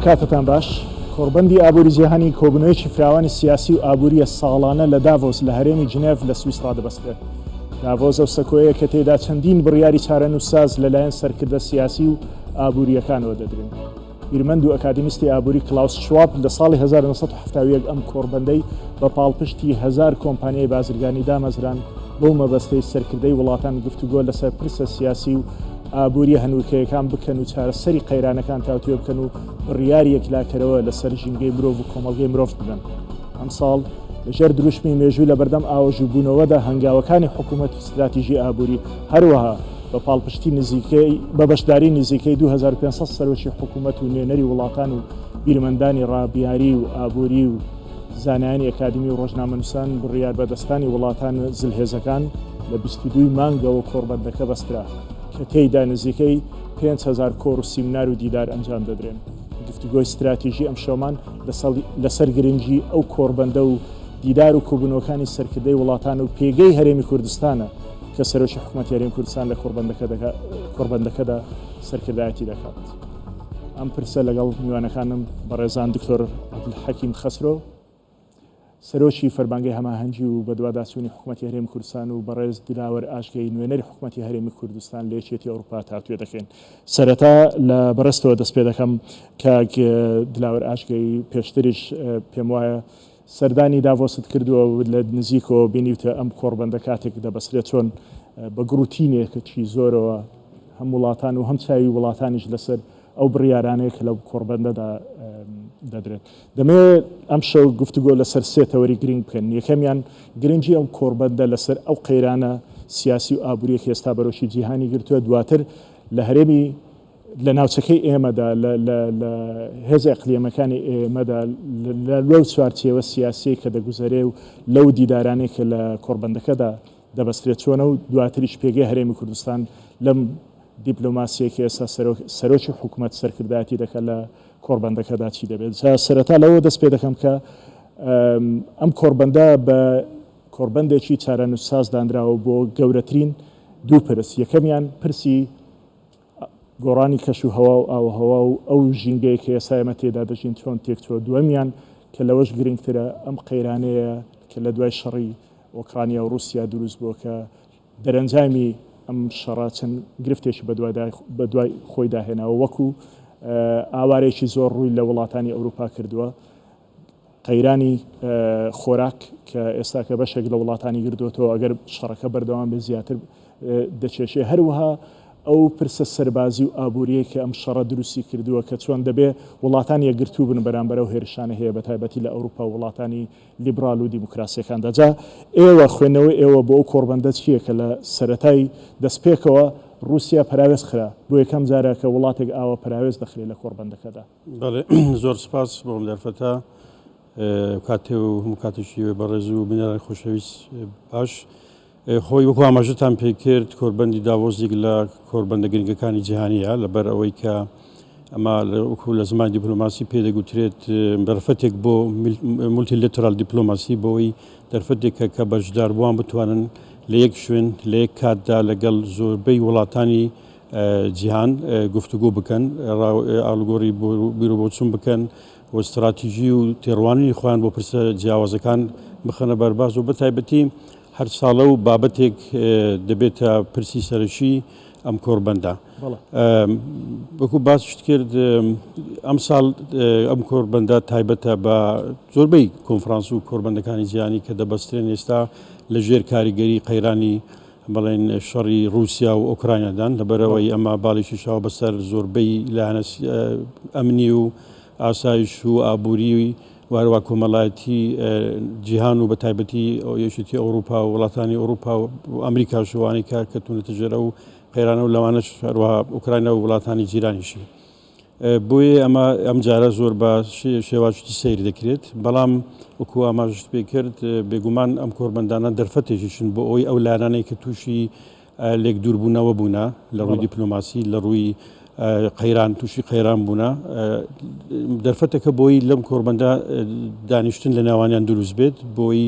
کاتتان باش. کۆڕبەندی ئابووری جیهانی کۆبوونەوەیەکی فراوانی سیاسی و ئابوورییە ساڵانە لە داڤۆس لە هەرێمی جنێڤ لە سویسڕا دەبەسترێت. داڤۆس ئەو سەکۆیە کە تێیدا چەندین بڕیاری چارەنووسساز لەلایەن سەرکردە سیاسی و ئابوورییەکانەوە دەدرێن. بیرمەند و ئەکادیمیستی ئابووری کلاوس شواب لە ساڵی 1971 ئەم کۆڕبەندەی بە پاڵپشتی هەزار کۆمپانیای بازرگانی دامەزراند بەو مەبەستەی سەرکردەی وڵاتان گفتوگۆ لەسەر پرسە سیاسی و ئابووریە هەنووکەیەکان بکەن و چارەسەری قەیرانەکان تاوتوێ بکەن و بڕیاری یەکلاکەرەوە لەسەر ژینگەی مرۆڤ و کۆمەڵگەی مرۆڤ بدەن. ئەمساڵ لەژێر دروشمی مێژوو لەبەردەم ئاوەژووبوونەوەدا هەنگاوەکانی حکوومەت و ستراتیژی ئابووری، هەروەها بە پاڵپشتی نزیکەی بە بەشداری نزیکەی 2500 سەرۆکی حکوومەت و نوێنەری وڵاتان و بیرمەندانی ڕابیاری و ئابووری و زانایانی ئەکادیمی و ڕۆژنامەنووسان بڕیاربەدەستانی وڵاتان زلهێزەکان لە 22 ی مانگەوە کۆڕبەندەکە بەسترا کە تێیدا نزیکەی 5000 کۆڕ و سیمنار و دیدار ئەنجام دەدرێن. گفتوگۆی ستراتیژی ئەمشەومان لەسەر گرنگی ئەو کۆڕبەندە و دیدار و کۆبوونەوەکانی سەرکردەی وڵاتان و پێگەی هەرێمی کوردستانە کە سەرۆکی حکومەتی هەرێمی کوردستان لە کۆڕبەندەکەدا سەرکردایەتی دەکات. ئەم پرسە لەگەڵ میوانەکانم بەڕێزان دکتۆر عەبدولحەکیم خەسرۆ، سەرۆکی فەرمانگەی هەماهەنگی و بەدواداچوونی حکومەتی هەرێمی کوردستان و بەڕێز دلاوەر ئاشگەیی نوێنەری حکومەتی هەرێمی کوردستان لە یەکێتی ئەوروپا تاوتوێ دەکەین. سەرەتا لە بەڕێزتەوە دەست پێ دەکەم کاک دلاوەر ئاشگەیی، پێشتریش پێم وایە سەردانی داڤۆست کردووە و لە نزیکەوە بینیوتە ئەم کۆڕبەندە کاتێک دەبەسترێت چۆن بە گڕوتینێکی زۆرەوە هەم وڵاتان و هەم چاوی وڵاتانیش لەسەر ئەو بڕیارانەیە کە لەو کۆڕبەندەدا دەدرێت. دەمەوێت ئەمشەو گفتوگۆ لەسەر سێ تەوەری گرنگ بکەین. یەکەمیان گرنگی ئەم کۆڕبەندە لەسەر ئەو قەیرانە سیاسی و ئابووریە کە ئێستا بەرۆکی جیهانی گرتووە، دواتر لە هەرێمی لە ناوچەکەی ئێمەدا لە لە هێزە ئەقلیەمەکانی ئێمەدا لەو چوارچێوە سیاسیەی کە دەگوزەرێ و لەو دیدارانەی کە لە کۆڕبەندەکەدا دەبەسترێت چۆنە و دواتریش پێگەی هەرێمی کوردستان لەم دیپلۆماسییە کە ئێستا سەرۆکی حکومەت سەرکردایەتی دەکات لە کۆڕبەندەکەدا چی دەبێت؟ جا سەرەتا لەوە دەست پێ دەکەم کە ئەم کۆڕبەندە بە کۆڕبەندێکی چارەنووسساز دانراوە بۆ گەورەترین دوو پرس، یەکەمیان پرسی گۆڕانی کەش و هەوا و ئاووهەوا و ئەو ژینگەیە کە ئێستا ئێمە تێدا دەژین چۆن تێکچووە، دووەمیان کە لەوەش گرنگترە ئەم قەیرانەیە کە لە دوای شەڕی ئۆکرانیا و ڕووسیا دروست بووە کە دەرەنجامی ئەم شەڕە چەند گرفتێکی بەدوای خۆیدا هێناوە وەکو ئاوارێکی زۆر ڕووی لە وڵاتانی ئەوروپا کردووە، قەیرانی خۆراک کە ئێستا کە بەشێک لە وڵاتانی گردووەتەوە ئەگەر شەڕەکە بەردەوام بێت زیاتر دەکێشێ، هەروەها ئەو پرسە سەربازی و ئابووریەی کە ئەم شەڕە دروستی کردووە کە چۆن دەبێ وڵاتان یەکگرتوو بن بەرامبەر ئەو هێرشانە هەیە بەتایبەتی لە ئەوروپا و وڵاتانی لیبرال و دیموکراسیەکاندا. جا ئێوە خوێندنەوەی ئێوە بۆ ئەو کۆڕبەندە چییە کە لە سەرەتای دەستپێکەوە ڕووسیا پەراوێز خرا؟ بۆ یەکەم جارە کە وڵاتێک ئاوا پەراوێز دەخرێت لە کۆڕبەندەکەدا. بەڵێ زۆر سپاس بۆ ئەم دەرفەتە کاتێ و هەموو کاتێکی بەڕێز و بینەرانی خۆشەویست باش. خۆی وەکو ئاماژەتان پێکرد کۆربەندی داڤۆس یەک لە کۆربەندە گرنگەکانی جیهانیە لەبەر ئەوەی کە ئەمە وەکو لە زمان دیپلۆماسی پێدەگوترێت دەرفەتێک بۆ multilateral diplomacy بۆی دەرفەتێکە کە بەشداربووان بتوانن لە یەک شوێن لە یەک کاتدا لەگەڵ زۆربەی وڵاتانی جیهان گفتوگۆ بکەن ئاڵوگۆڕی بیروبۆچون بکەن و استراتیژی و تێڕوانینی خۆیان بۆ پرسە جیاوازەکان بخەنە بەرباز و بەتایبەتی هەر ساڵە و بابەتێک دەبێتە پرسی سەرەکی ئەم کۆڕبەندە. وەکو باسشت کرد ئەم ساڵ ئەم کۆڕبەندە تایبەتە بە زۆربەی کۆنفرانس و کۆڕبەندەکانی جیهانی کە دەبەسترێن ئێستا لە ژێر کاریگەری قەیرانی بڵێن شەڕی رووسیا و ئۆکرانیادان لەبەرەوەی ئەمە باڵێکی شاوە بەسەر زۆربەی لایەنە ئەمنی و ئاسایش و ئابووری و هەروەها کۆمەڵایەتی جیهان و بەتایبەتی یەکێتی ئەوروپا و وڵاتانی ئەوروپا و ئەمریکاش وانەی کە کەوتونەتە ژێر ئەو قەیرانە و لەوانەش هەروەها ئۆکراینا و وڵاتانی جیرانیشی. بۆیە ئەمە ئەم جارە زۆر بە شێوازێکی سەیر دەکرێت، بەڵام وەکو ئاماژەشت پێ کرد بێگومان ئەم کۆڕبەندانە دەرفەتێکیشن بۆ ئەوەی ئەو لایەنانەی کە تووشی لێک دووربوونەوە بوونە لە ڕووی دیپلۆماسی، لە ڕووی قەیران تووشی قەیران بوونە، دەرفەتەکە بۆی لەم کۆڕبەندە دانیشتن لە نێوانیان دروست بێت، بۆی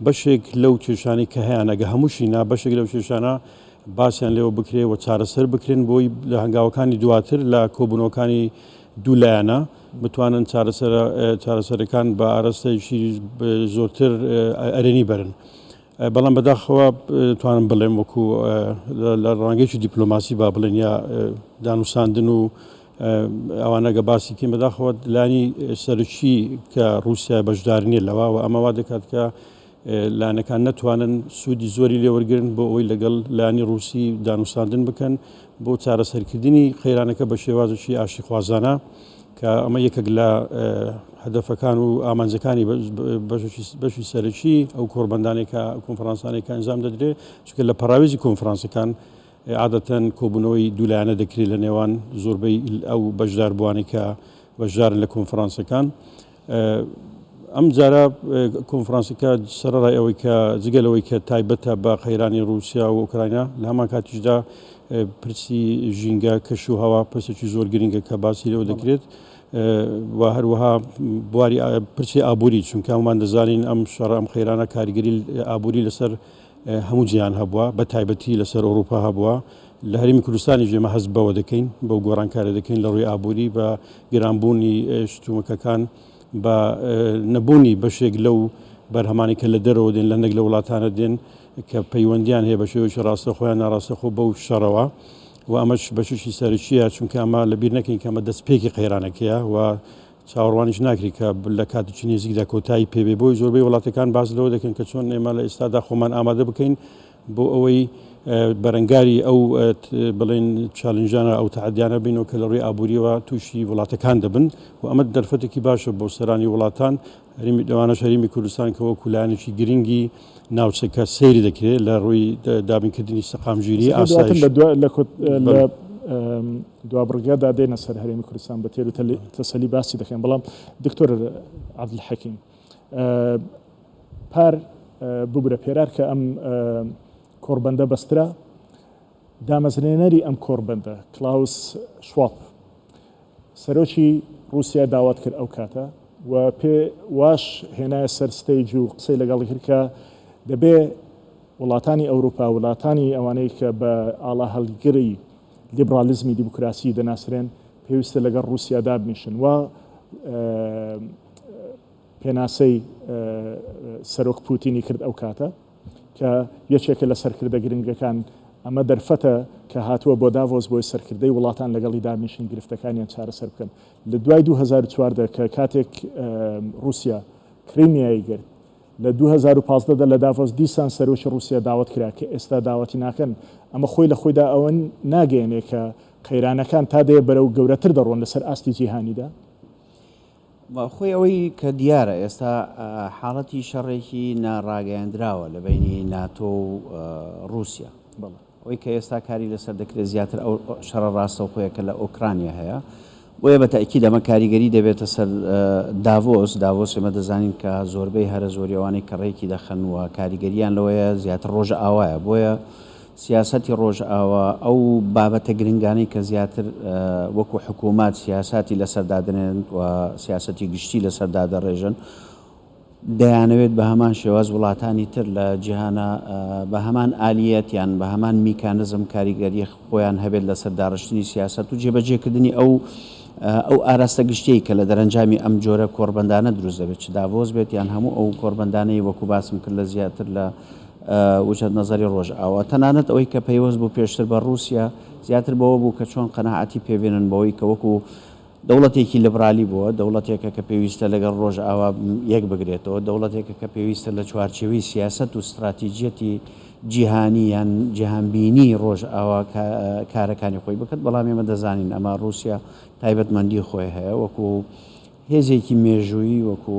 بەشێک لەو کێشانەی کە هەیانە گە هەمووشی نا بەشێک لەو کێشانە باسیان لێوە بکرێ و چارەسەر بکرێن بۆی لە هەنگاوەکانی دواتر لە کۆبوونەوەکانی دوو لایەنە. بتوانن چارەسەرە چارەسەرەکان بە ئاراستەیەکی زۆرتر ئەرێنی بەرن. بەڵام بەداخەوە توانم بڵێم وەکو لە ڕوانگەیەکی دیپلۆماسی با بڵێن یا دانوساندن و ئەوانە گە باسی کەین بەداخەوە لانی سەرکی کە رووسیا بەشدار نییە لەوە و ئەمە وا دەکات کە لایەنەکان نەتوانن سوودی زۆری لێوەرگن بۆ ئەوەی لەگەڵ لایەنی ڕووسی دانوستاندن بکەن بۆ چارەسەرکردنی قەیرانەکە بە شێوازێکی ئاشتیخوازانە کە ئەمە یەکێک لە هەدەفەکان و ئامانجەکانی بەشی سەرەکی ئەو کۆڕبەندانێک کە کۆنفرانسانێک کە ئەنجام دەدرێت چونکە لە پەراوێزی کۆنفرانسەکان عادەتەن کۆبوونەوەی دوولایەنە دەکرێت لە نێوان زۆربەی ئەو بەشداربووانەی کە بەشدارن لە کۆنفرانسەکان. ئەم جارە کۆنفرانسەکە سەرەڕای ئەوەی کە جگە لەوەی کە تایبەتە بە قەیرانی ڕووسیا و ئۆکراینا لە هەمان کاتیشدا پرسی ژینگە کەش و هەوا پرسێکی زۆر گرنگە کە باسی لەوە دەکرێت و هەروەها بواری پرسی ئابووری چونکە هەمومان دەزانین ئەم شەڕە ئەم قەیرانە کاریگەری ئابووری لەسەر هەموو جیهان هەبووە بە تایبەتی لەسەر ئەوروپا هەبووە لە هەرێمی کوردستانیش ئێمە هەست بەوە دەکەین بەو گۆڕانکارە دەکەین لە ڕووی ئابووری بە گرانبوونی شتومەکەکان بە نەبوونی بەشێک لەو بەرهەمانی کە لە دەرەوە دێن لە هەندێک لە وڵاتانە دێن کە پەیوەندیان هەیە بە شێوەیەکی ڕاستەخۆیان ناڕاستەخۆ بەو شەڕەوە و ئەمەش بەشێکی سەرەکیە چونکە ئەمە لەبیر نەکەین کە ئەمە دەستپێکی قەیرانەکەیە و چاوەڕوانیش ناکرێت کە لە کاتێکی نێزیکدا کۆتایی پێ بێ، بۆیە زۆربەی وڵاتەکان باس لەوە دەکەن کە چۆن ئێمە لە ئێستادا خۆمان ئامادە بکەین بۆ ئەوەی بەرەنگاری ئەو بڵێن challenge انە ئەو تەحەدیانە بینەوە کە لە ڕووی ئابووریەوە تووشی وڵاتەکان دەبن و ئەمە دەرفەتێکی باشە بۆ سەرانی وڵاتان هەرێمی لەوانەش هەرێمی کوردستان کە وەکو لایەنێکی گرنگی ناوچەکە سەیری دەکرێت لە ڕووی دابینکردنی سەقامگیری ئاسایش. لە دوا بڕگەدا دێنە سەر هەرێمی کوردستان بە تێر و تەسەلی باسی دەکەین بەڵام دکتۆر عەبدولحەکیم پار ببورە پێرار کە ئەم کۆڕبەندە بەسترا دامەزرێنەری ئەم کۆڕبەندە کلاوس شواپ سەرۆکی ڕووسیای داوات کرد ئەو کاتە و پێ واش هێنایە سەر stage و قسەی لەگەڵ کرد کە دەبێ وڵاتانی ئەوروپا، وڵاتانی ئەوانەی کە بە ئاڵاهەڵگری لیبرالیزمی دیموکراسی دەناسرێن، پێویستە لەگەڵ ڕووسیا دابنیشن و پێناسەی سەرۆک پوتینی کرد ئەو کاتە کە یەکێکە لە سەرکردە گرنگەکان، ئەمە دەرفەتە کە هاتووە بۆ داڤۆس بۆی سەرکردەی وڵاتان لەگەڵی دابنیشن گرفتەکانیان چارەسەر بکەن. لە دوای 2014 کە کاتێک ڕووسیا کریمیای گرت، لە 2015 دا لە داڤۆس دیسان سەرۆکی ڕووسیا داوەت کرا کە ئێستا داوەتی ناکەن، ئەمە خۆی لە خۆیدا ئەوە ناگەیەنێ کە قەیرانەکان تا دێ بەرەو گەورەتر دەڕۆن لەسەر ئاستی جیهانیدا؟ خۆی ئەوەی کە دیارە ئێستا حاڵەتی شەڕێکی ناڕاگەیەندراوە لە بەینی ناتۆ و ڕووسیا. ئەوەی کە ئێستا کاری لەسەر دەکرێت زیاتر ئەو شەڕە ڕاستەوخۆیە کە لە ئۆکرانیا هەیە. بۆیە بە تەئکید ئەمە کاریگەری دەبێتە سەر داڤۆس. داڤۆس ئێمە دەزانین کە زۆربەی هەرە زۆری ئەوانەی کە ڕێکی دەخەن و کاریگەریان لەوەیە زیاتر ڕۆژئاوایە. بۆیە سیاسەتی ڕۆژئاوا، ئەو بابەتە گرنگانەی کە زیاتر وەکو حکوومەت سیاساتی لەسەر دادەنێن و سیاسەتی گشتی لەسەر دادەڕێژن، دەیانەوێت بە هەمان شێواز وڵاتانی تر لە جیهانا بە هەمان ئالیەت یان بە هەمان میکانزم کاریگەری خۆیان هەبێت لەسەر داڕشتنی سیاسەت و جێبەجێکردنی ئەو ئەو ئاراستە گشتیەی کە لە دەرەنجامی ئەم جۆرە کۆڕبەندانە دروست دەبێت چ داڤۆس بێت یان هەموو ئەو کۆڕبەندانەی وەکو باسم کرد لە زیاتر لە وجهەت نەزەری ڕۆژئاوا. تەنانەت ئەوەی کە پەیوەست بوو پێشتر بە ڕووسیا، زیاتر بەوە بوو کە چۆن قەناعەتی پێ بێنن بەوەی کە وەکو دەوڵەتێکی لبرالی بووە، دەوڵەتێکە کە پێویستە لەگەڵ ڕۆژئاوا یەک بگرێتەوە، دەوڵەتێکە کە پێویستە لە چوارچێوەی سیاسەت و ستراتیجیەتی جیهانی یان جیهانبینی ڕۆژئاوا کارەکانی خۆی بکات، بەڵام ئێمە دەزانین ئەمە ڕووسیا تایبەتمەندی خۆی هەیە وەکو هێزێکی مێژوویی وەکو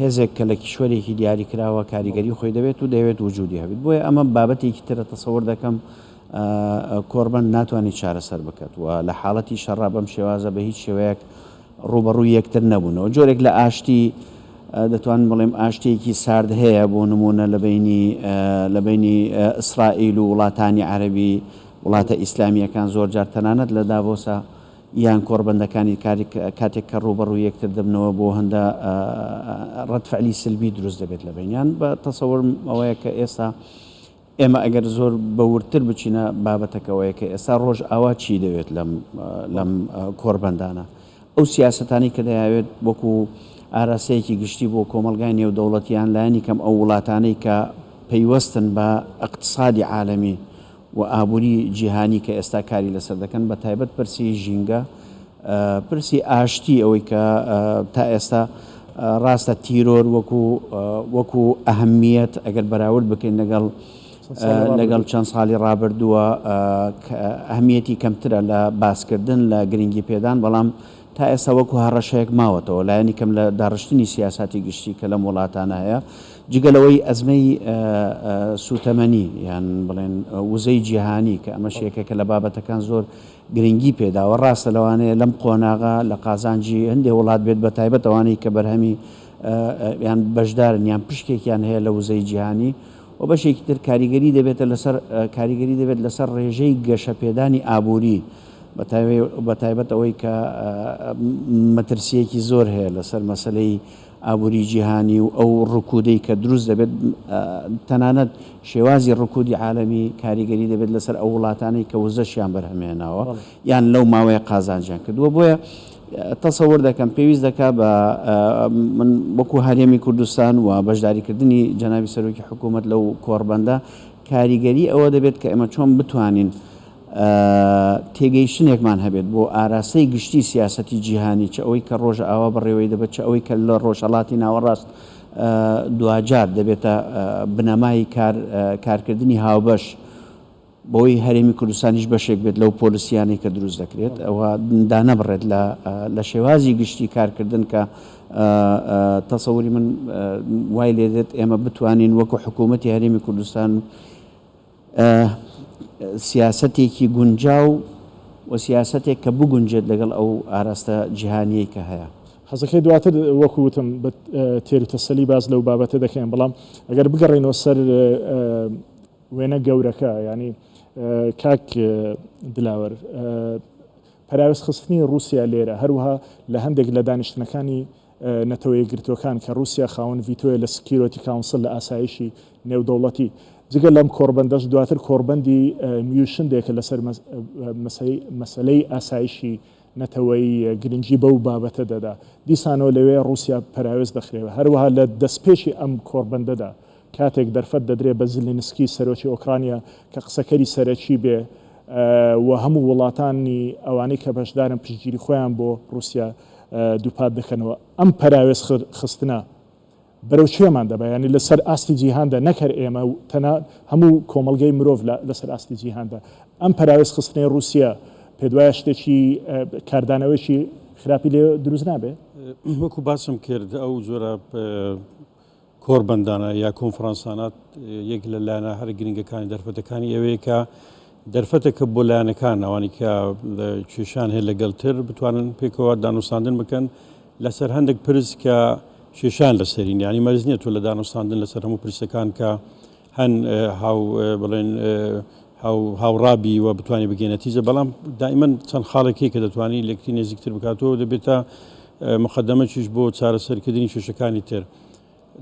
هێزێک کە لە کیشوەرێکی دیاریکراوە کاریگەری خۆی دەبێت و دەیەوێت وجودی هەبێت بۆیە ئەمە بابەتێکی ترە تەسەور دەکەم کۆڕبەند ناتوانێت چارەسەر بکات و لە حاڵەتی شەڕا بەم شێوازە بە هیچ شێوەیەک ڕووبەڕووی یەکتر نەبوونەوە جۆرێک لە ئاشتی دەتوانم بڵێم ئاشتیەکی سارد هەیە بۆ نمونە لە بینی لە بینی ئیسرائیل و وڵاتانی عەربی وڵاتە ئیسلامیەکان زۆر جار تەنانەت لە داڤۆسا یان کۆڕبەندەکانی کاری کاتێک کە ڕووبەڕووی یەکتر دەبنەوە بۆ هەندە ڕەد فعلی سلبی دروست دەبێت لە بەینیان بە تەسەورم ئەوەیە کە ئێستا ئێمە ئەگەر زۆر بە وردتر بچینە بابەتەکەوەیە کە ئێستا ڕۆژئاوا چی دەوێت لەم لەم کۆڕبەندانە. ئەو سیاسەتانەی کە دەیاوێت وەکو ئاراستەیەکی گشتی بۆ کۆمەڵگای نێودەوڵەتی یان لایەنی کەم ئەو وڵاتانەی کە پەیوەستن بە ئیقتسادی عالەمی و ئابووری جیهانی کە ئێستا کاری لەسەر دەکەن بە تایبەت پرسی ژینگە پرسی ئاشتی ئەوەی کە تا ئێستا ڕاستە تیرۆر وەکو وەکو ئەهمیەت ئەگەر بەراورد بکەین لەگەڵ لەگەڵ چەند ساڵی ڕابردووە ئەهمیەتی کەمترە لە باسکردن لە گرنگی پێدان بەڵام تا ئێستا وەکو هەڕەشەیەک ماوەتەوە لایەنی کەم لە داڕشتنی سیاساتی گشتی کە لەم وڵاتانە هەیە جگە لەوەی ئەزمەی سوتەمەنی یان بڵێن وزەی جیهانی کە ئەمەش یەکێکە لە بابەتەکان زۆر گرنگی پێداوە ڕاستە لەوانەیە لەم قۆناغە لە قازانجی هەندێ وڵات بێت بە تایبەت ئەوانەی کە بەرهەمی یان بەشدارن یان پشکێکیان هەیە لە وزەی جیهانی و بەشێکی تر کاریگەری دەبێتە لەسەر کاریگەری دەبێت لەسەر ڕێژەی گەشەپێدانی ئابووری بە تایبەت ئەوەی کە مەترسییەکی زۆر هەیە لەسەر مەسەلەی ئابووری جیهانی و ئەو ڕکوودەی کە دروست دەبێت تەنانەت شێوازی ڕکوودی عالەمی کاریگەری دەبێت لەسەر ئەو وڵاتانەی کە وزەشیان بەرهەمهێناوە یان لەو ماوەیە قازانجیان کردووە بۆیە تەسەور دەکەم پێویست دەکا بە من وەکو هەرێمی کوردستان و بەشداریکردنی جەنابی سەرۆکی حکوومەت لەو کۆڕبەندە کاریگەری ئەوە دەبێت کە ئێمە چۆن بتوانین تێگەیشتنێکمان هەبێت بۆ ئاراستەی گشتی سیاسەتی جیهانی چ ئەوەی کە ڕۆژئاوا بەڕێوەی دەبێت چ ئەوەی کە لە ڕۆژهەڵاتی ناوەڕاست دواجار دەبێتە بنەمای کارکردنی هاوبەش بەوەی هەرێمی کوردستانیش بەشێک بێت لەو پۆلسیانەی کە دروست دەکرێت ئەوە دانەبڕێت لە لە شێوازی گشتی کارکردن کە تەسەوری من وای لێدێت ئێمە بتوانین وەکو حکوومەتی هەرێمی کوردستان سیاسەتێکی گونجاو و سیاسەتێک کە بگونجێت لەگەڵ ئەو ئاراستە جیهانیەی کە هەیە. حەزەکەی دواتر وەکو وتم بە تێروتەسەلی باس لەو بابەتە دەکەین، بەڵام ئەگەر بگەڕێینەوە سەر وێنە گەورەکە یانی کاک دلاوەر پەراوێز خستنی ڕووسیا لێرە هەروەها لە هەندێک لە دانیشتنەکانی نەتەوە یەکگرتووەکان کە ڕووسیا خاوەن ڤیتۆیە لە Security Council لە ئاسایشی نێودەوڵەتی جگە لەم کۆڕبەندەش دواتر کۆڕبەندی میوشن دێکە لەسەر مەسەلەی ئاسایشی نەتەوەیی گرنگی بەو بابەتە دەدا. دیسانەوە لەوێ ڕووسیا پەراوێز دەخرێ. هەروەها لە دەستپێکی ئەم کۆڕبەندەدا کاتێک دەرفەت دەدرێ بە زلینسکی سەرۆکی ئۆکرانیا کە قسەکەری سەرەکی بێ و هەموو وڵاتانی ئەوانەی کە بەشدارن پشتگیری خۆیان بۆ ڕووسیا دووپات دەکەنەوە. ئەم پەراوێز خستنە بەرەو کوێمان دەبا؟ یانی لەسەر ئاستی جیهاندا نەک هەر ئێمە و تەنها هەموو کۆمەڵگەی مرۆڤ لەسەر ئاستی جیهاندا ئەم پەراوێز خستنەی ڕووسیا پێتوایە شتێکی کاردانەوەیەکی خراپی لێ دروست نابێ؟ وەکو باسم کرد ئەو جۆرە کۆڕبەندانە یا کۆنفرانسانە یەک لە لایەنە هەرە گرنگەکانی دەرفەتەکانی ئەوەیە کە دەرفەتێکە بۆ لایەنەکان ئەوانی کە کێشان هەیە لەگەڵتر بتوانن پێکەوە دانوستاندن بکەن لەسەر هەندێک پرس کە کێشان لەسەرین یعنی مەرج نییە تۆ لە دانوستاندن لەسەر هەموو پرسەکان کە هەن هاو بڵێن هاوڕابی و بتوانانی بگەی نەتیجە بەڵام دائیمەن چەند خاڵێک هەیە کە دەتوانانی لەکتی نزیکتر بکاتەوە دەبێتە مقدمەکیش بۆ چارەسەرکردنی کێشەکانی تر.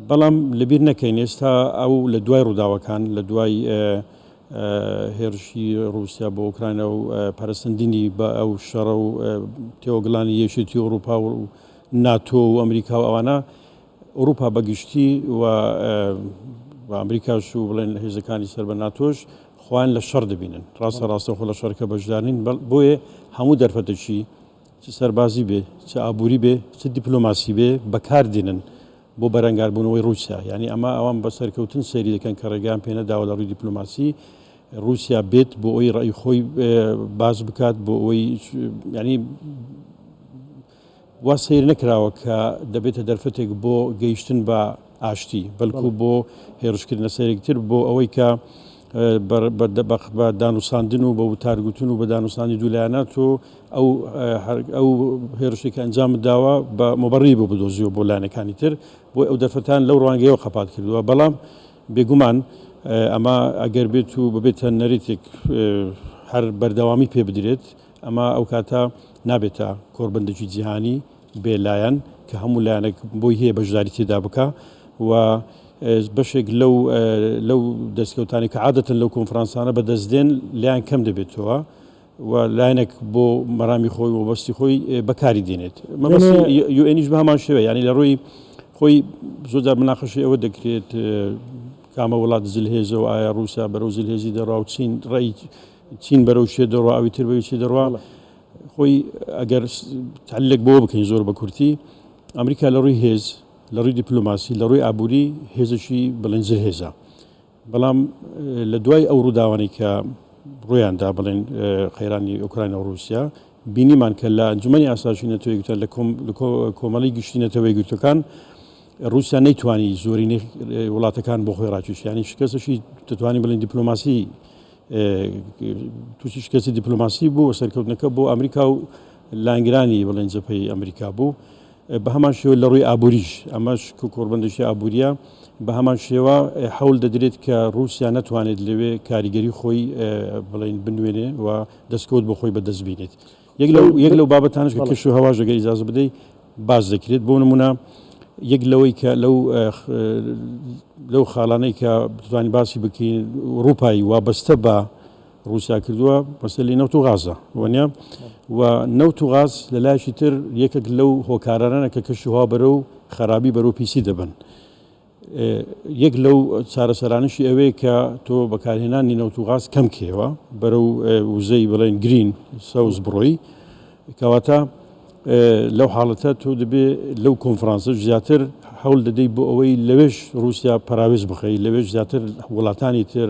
بەڵام لەبیر نەکەین ئێستا ئەو لە دوای ڕووداوەکان لە دوای هێرشی ڕووسیا بۆ ئۆکراینا و پەرەسەندنی بە ئەو شەڕە و تێوەگلانی یەکێتی ئەوروپا و ناتۆ و ئەمریکا و ئەوانە ئەوروپا بەگشتی و ئەمریکاش و بڵێن هێزەکانی سەر بە ناتۆش خۆیان لە شەڕ دەبینن ڕاستە ڕاستەخۆ لە شەڕکە بەشدارنین بۆیە هەموو دەرفەتێکی چ سەربازی بێ، چ ئابووری بێ، چ دیپلۆماسی بێ بەکار دێنن بۆ بەرەنگاربوونەوەی ڕووسیا. یانی ئەمە ئەوان بە سەرکەوتن سەیری دەکەن کە ڕێگەیان پێ نەداوە لە ڕووی دیپلۆماسی ڕووسیا بێت بۆ ئەوەی ڕەئی خۆی باس بکات بۆ ئەوەی یانی وا سەیر نەکراوە کە دەبێتە دەرفەتێک بۆ گەیشتن بە ئاشتی بەلکو بۆ هێرشکردنە سەرێکتر بۆ ئەوەی کە بە دانوساندن و بە وتارگوتن و بە دانوسانی دوولایەنە تۆ ئەو ئەو هێرشێک کە ئەنجامت داوە بە مۆبەڕی بۆ بدۆزیەوە بۆ لایەنەکانی تر بۆ ئەو دەرفەتان لەو ڕوانگەیەوە قەپات کردووە بەڵام بێگومان ئەمە ئەگەر بێت و ببێتە نەریتێک هەر بەردەوامی پێ بدرێت ئەمە ئەو کاتە نابێتە کۆربەندێکی جیهانی بێ لایەن کە هەموو لایەنێک بۆی هەیە بەشداری تێدا بکا و بەشێک لەو لەو دەستکەوتانی کە عادەتەن لەو کۆنفرانسانە بەدەست دێن لایان کەم دەبێتەوە. و لایەنێک بۆ مەرامی خۆی و بەستی خۆی بەکاری دێنێت. مەبەستی یوئێنیش بە هەمان شێوە، یعنی لە ڕووی خۆی زۆر مناقەشەی ئەوە دەکرێت کامە وڵات زلهێزە و ئایا ڕووسیا بەرەو زلهێزی دەڕوا و چین ڕێی چین بەرەو شێ دەڕوا ئەوی تر بەوی چی دەڕوا. خۆی ئەگەر تعلق بۆ بکەین زۆر بە کورتی ئەمریکا لە ڕووی هێز لە ڕووی دیپلۆماسی لە ڕووی ئابووری هێزێکی بڵێن زلهێزە. بەڵام لە دوای ئەو ڕووداوانەی کە ڕوویان دا بڵێن قەیرانی ئۆکراینا و ڕووسیا بینیمان کە لە ئەنجومەنی ئاسایشی نەتەوە یەکگرتووەکان لە کۆمەڵی گشتی نەتەوە یەکگرتووەکان ڕووسیا نەیتوانی زۆرینەی وڵاتەکان بۆ خۆی ڕاکێشی یانی شکستێکی دەتوانین بڵێن دیپلۆماسی تووشی شکستی دیپلۆماسی بوو و سەرکەوتنەکە بۆ ئەمریکا و لایەنگرانی بڵێن جەپەی ئەمریکا بوو. بە هەمان شێوە لە ڕووی ئابووریش، ئەمەش کۆڕبەندێکی ئابوورییە، بە هەمان شێوە حەول دەدرێت کە ڕووسیا نەتوانێت لەوێ کاریگەری خۆی بڵێین بنوێنێ و دەستکەوت بۆ خۆی بەدەست بینێت. یەک لەو یەک لەو بابەتانەش کە کەش و هەواش ئەگەر ئیجازە بدەی باس دەکرێت، بۆ نموونە یەک لەوەی کە لەو لەو خاڵانەی کە بتوانین باسی بکەین ئورووپای وابەستە بە ڕووسیا کردووە مەسەلەی نەوت و غازە وەنیە و نەوت و غاز لە لایەکی تر یەکێک لەو هۆکارانە کە کەش و هەوا بەرەو خەرابی بەرەو پیسی دەبن یەک لەو چارەسەرانشی ئەوەیە کە تۆ بەکارهێنانی نەوت و غاز کەم کەیەوە بەرەو وزەی بڵێن گرین سەوز بڕۆی کەواتە لەو حاڵەتە تۆ دەبێ لەو کۆنفرانسە زیاتر هەوڵ دەدەیت بۆ ئەوەی لەوێش رووسیا پەراوێز بخەی لەوێش زیاتر وڵاتانی تر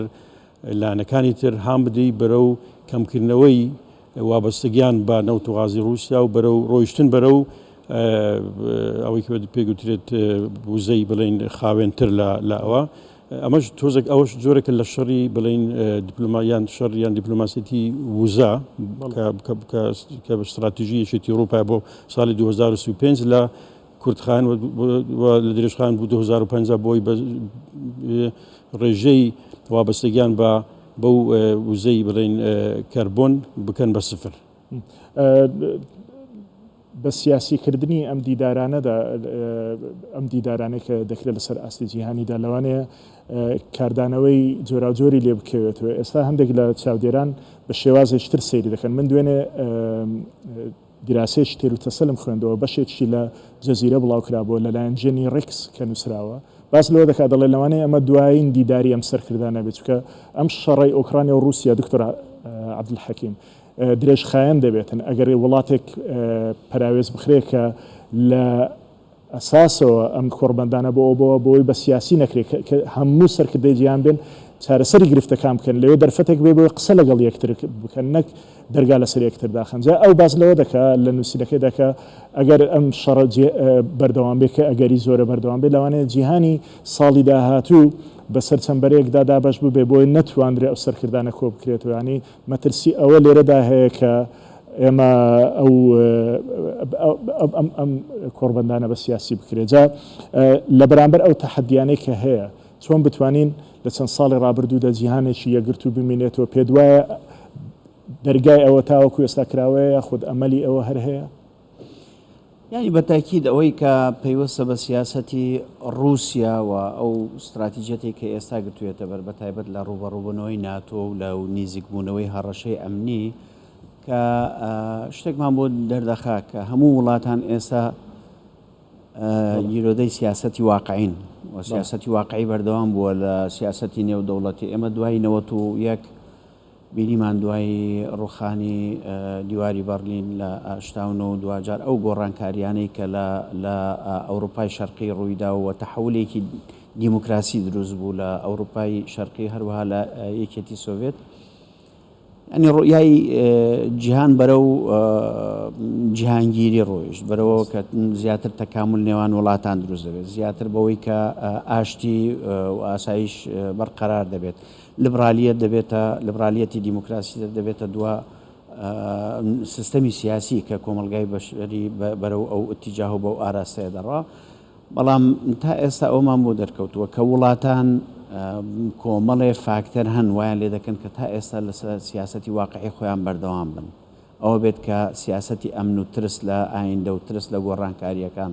لایەنەکانی تر هان بدەی بەرەو کەمکردنەوەی وابەستەگیان بە نەوت و غازی ڕووسیا و بەرەو ڕۆیشتن بەرەو ئەوەی کە پێی گوترێت وزەی بڵێین خاوێنتر لە ئەوە ئەمەش تۆزێک ئەوەش جۆرێکە لە شەڕی بڵێین دیپلۆما یان شەڕ یان دیپلۆماسیەتی وزە کە استراتیژی یەکێتی ئەوروپا بۆ ساڵی 2035 لە کورتخایەن و لە درێژخایەن بۆ 2050 بۆی بە ڕێژەی وابەستەگیان بە بەو وزەی بڵێین کەربۆن بکەن بە سفر. بە سیاسیکردنی ئەم دیدارانەدا ئەم دیدارانەی کە دەکرێت لەسەر ئاستی جیهانیدا لەوانەیە کاردانەوەی جۆراوجۆری لێ بکەوێتەوە ئێستا هەندێک لە چاودێران بە شێوازێکی تر سەیری دەکەن من دوێنێ دیراسەیەکی تێروتەسەلم خوێندەوە، بەشێکیشی لە جەزیرە بڵاوکرابووە لەلایەن جێنی ڕیکس کە نووسراوە، باس لەوە دەکات دەڵێت لەوانەیە ئەمە دوایین دیداری ئەم سەرکردانە بێت، چونکە ئەم شەڕەی ئۆکرانیا و ڕووسیا دکتۆر عەبدولحەکیم درێژخایەن دەبێتن، ئەگەر وڵاتێک پەراوێز بخرێت کە لە ئەساسەوە ئەم کۆڕبەندانە بۆ ئەوە بۆ ئەوەی بە سیاسی نەکرێت کە هەموو سەرکردەی جیهان بێن چارەسەری گرفتەکان بکەن لەوێ دەرفەتێک بێ بۆی قسە لەگەڵ یەکتر بکەن نەک دەرگا لەسەر یەکتر داخەن جا ئەو باس لەوە دەکا لە نووسینەکەیدا کە ئەگەر ئەم شەڕە بەردەوام بێ کە ئەگەری زۆرە بەردەوام بێ لەوانەیە جیهانی ساڵی داهاتوو بەسەر چەند بەرەیەکدا دابەش ببێ بۆیە نەتواندرێ ئەو سەرکردانە کۆ بکرێتەوە یانی مەترسی ئەوە لێرەدا هەیە کە ئێمە ئەو ئەم کۆڕبەندانە بە سیاسی بکرێت جا لە بەرامبەر ئەو تەحەدیانەی کە هەیە چۆن بتوانین لە چەند ساڵی ڕابردوودا جیهانێکی یەکگرتوو بمینێتەوە پێت وایە دەرگای ئەوە تاوەکو ئێستا کراوەیە یاخود ئەمەلی ئەوە هەر هەیە؟ یانی بە تاکید ئەوەی کە پەیوەستە بە سیاسەتی ڕووسیا و ئەو ستراتیجیەتەی کە ئێستا گرتوویەتە بەر بە تایبەت لە ڕووبەڕووبوونەوەی ناتۆ و لە نیزیکبوونەوەی هەڕەشەی ئەمنی کە شتێکمان بۆ دەردەخا کە هەموو وڵاتان ئێستا گیرۆدەی سیاسەتی واقعین و سیاسەتی واقعی بەردەوام بووە لە سیاسەتی نێودەوڵەتی ئێمە دوای 91 بینیمان دوای ڕوخانی دیواری بەڕلین لە 89 و دواجار ئەو گۆڕانکاریانەی کە لە لە ئەوروپای شەرقی ڕوویدا و تەحولێکی دیموکراسی دروست بوو لە ئەوروپای شەرقی هەروەها لە یەکێتی سۆڤێت یانی ڕوئیای جیهان بەرەو جیهانگیری ڕۆیشت بەرەوە کە زیاتر تەکامل نێوان وڵاتان دروست دەبێت زیاتر بەوەی کە ئاشتی و ئاسایش بەرقەرار دەبێت لبرالیەت دەبێتە لبرالیەتی دیموکراسی دەبێتە دوا سیستەمی سیاسی کە کۆمەڵگای بەشەری بەرەو ئەو ئتیجاه و بەو ئاراستەیە دەڕا بەڵام تا ئێستا ئەومان بۆ دەرکەوتووە کە وڵاتان کۆمەڵێ فاکتەر هەن وایان لێ دەکەن کە تا ئێستا لەسەر سیاسەتی واقعی خۆیان بەردەوام بن. ئەوە بێت کە سیاسەتی ئەمن و ترس لە ئایندە و ترس لە گۆڕانکارییەکان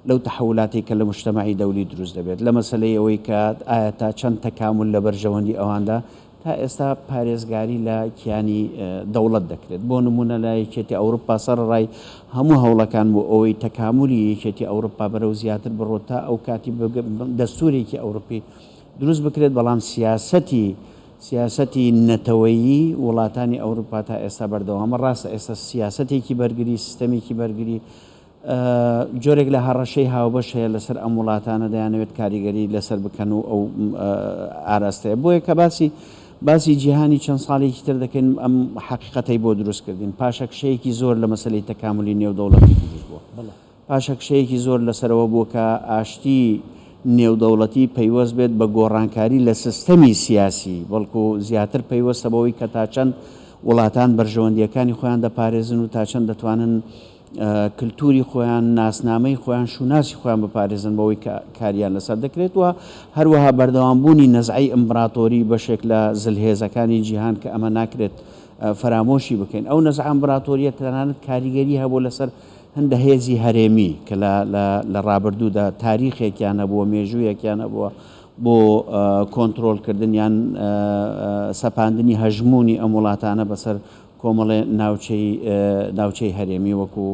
لەو تەحەولاتەی کە لە موجتەمەعی دەولی دروست دەبێت لە مەسەلەی ئەوەی کە ئایا تا چەند تەکامول لە بەرژەوەندی ئەواندا تا ئێستا پارێزگاری لە کیانی دەوڵەت دەکرێت. بۆ نموونە لە یەکێتی ئەوروپا سەرەڕای هەموو هەوڵەکان بۆ ئەوەی تەکامولی یەکێتی ئەوروپا بەرەو زیاتر بڕۆت تا ئەو کاتی دەستوورێکی ئەوروپی دروست بکرێت، بەڵام سیاسەتی سیاسەتی نەتەوەیی وڵاتانی ئەوروپا تا ئێستا بەردەوامە. ڕاستە ئێستا سیاسەتێکی بەرگری، سیستەمێکی بەرگری جۆرێک لە هەڕەشەی هاوبەش هەیە لەسەر ئەم وڵاتانە دەیانەوێت کاریگەری لەسەر بکەن و ئەو ئاراستەیە بۆیە کە باسی باسی جیهانی چەند ساڵێکی تر دەکەین ئەم حەقیقەتەی بۆ دروست کردین پاشەکشەیەکی زۆر لە مەسەلەی تەکاملی نێودەوڵەتی دروست بووە پاشەکشەیەکی زۆر لەسەرەوە بووە کە ئاشتی نێودەوڵەتی پەیوەست بێت بە گۆڕانکاری لە سیستەمی سیاسی، بەڵکو زیاتر پەیوەستە بەوەی کە تا چەند وڵاتان بەرژەوەندییەکانی خۆیان دەپارێزن و تا چەند دەتوانن کلتوری خۆیان، ناسنامەی خۆیان، شوناسی خۆیان بپارێزن بەوەی کە کاریان لەسەر دەکرێت و هەروەها بەردەوامبوونی نەزعەی ئیمبراتۆری بەشێک لە زلهێزەکانی جیهان کە ئەمە ناکرێت فەرامۆشی بکەین. ئەو نەزعە ئیمبراتۆرییە تەنانەت کاریگەری هەبوو لەسەر هەندە هێزی هەرێمی کە لە لە لە ڕابردوودا تاریخێکیان هەبووە، مێژوویەکیان هەبووە بۆ کۆنترۆڵکردن یان سەپاندنی هەژموونی ئەم وڵاتانە بەسەر کۆمەڵێ ناوچەی ناوچەی هەرێمی وەکو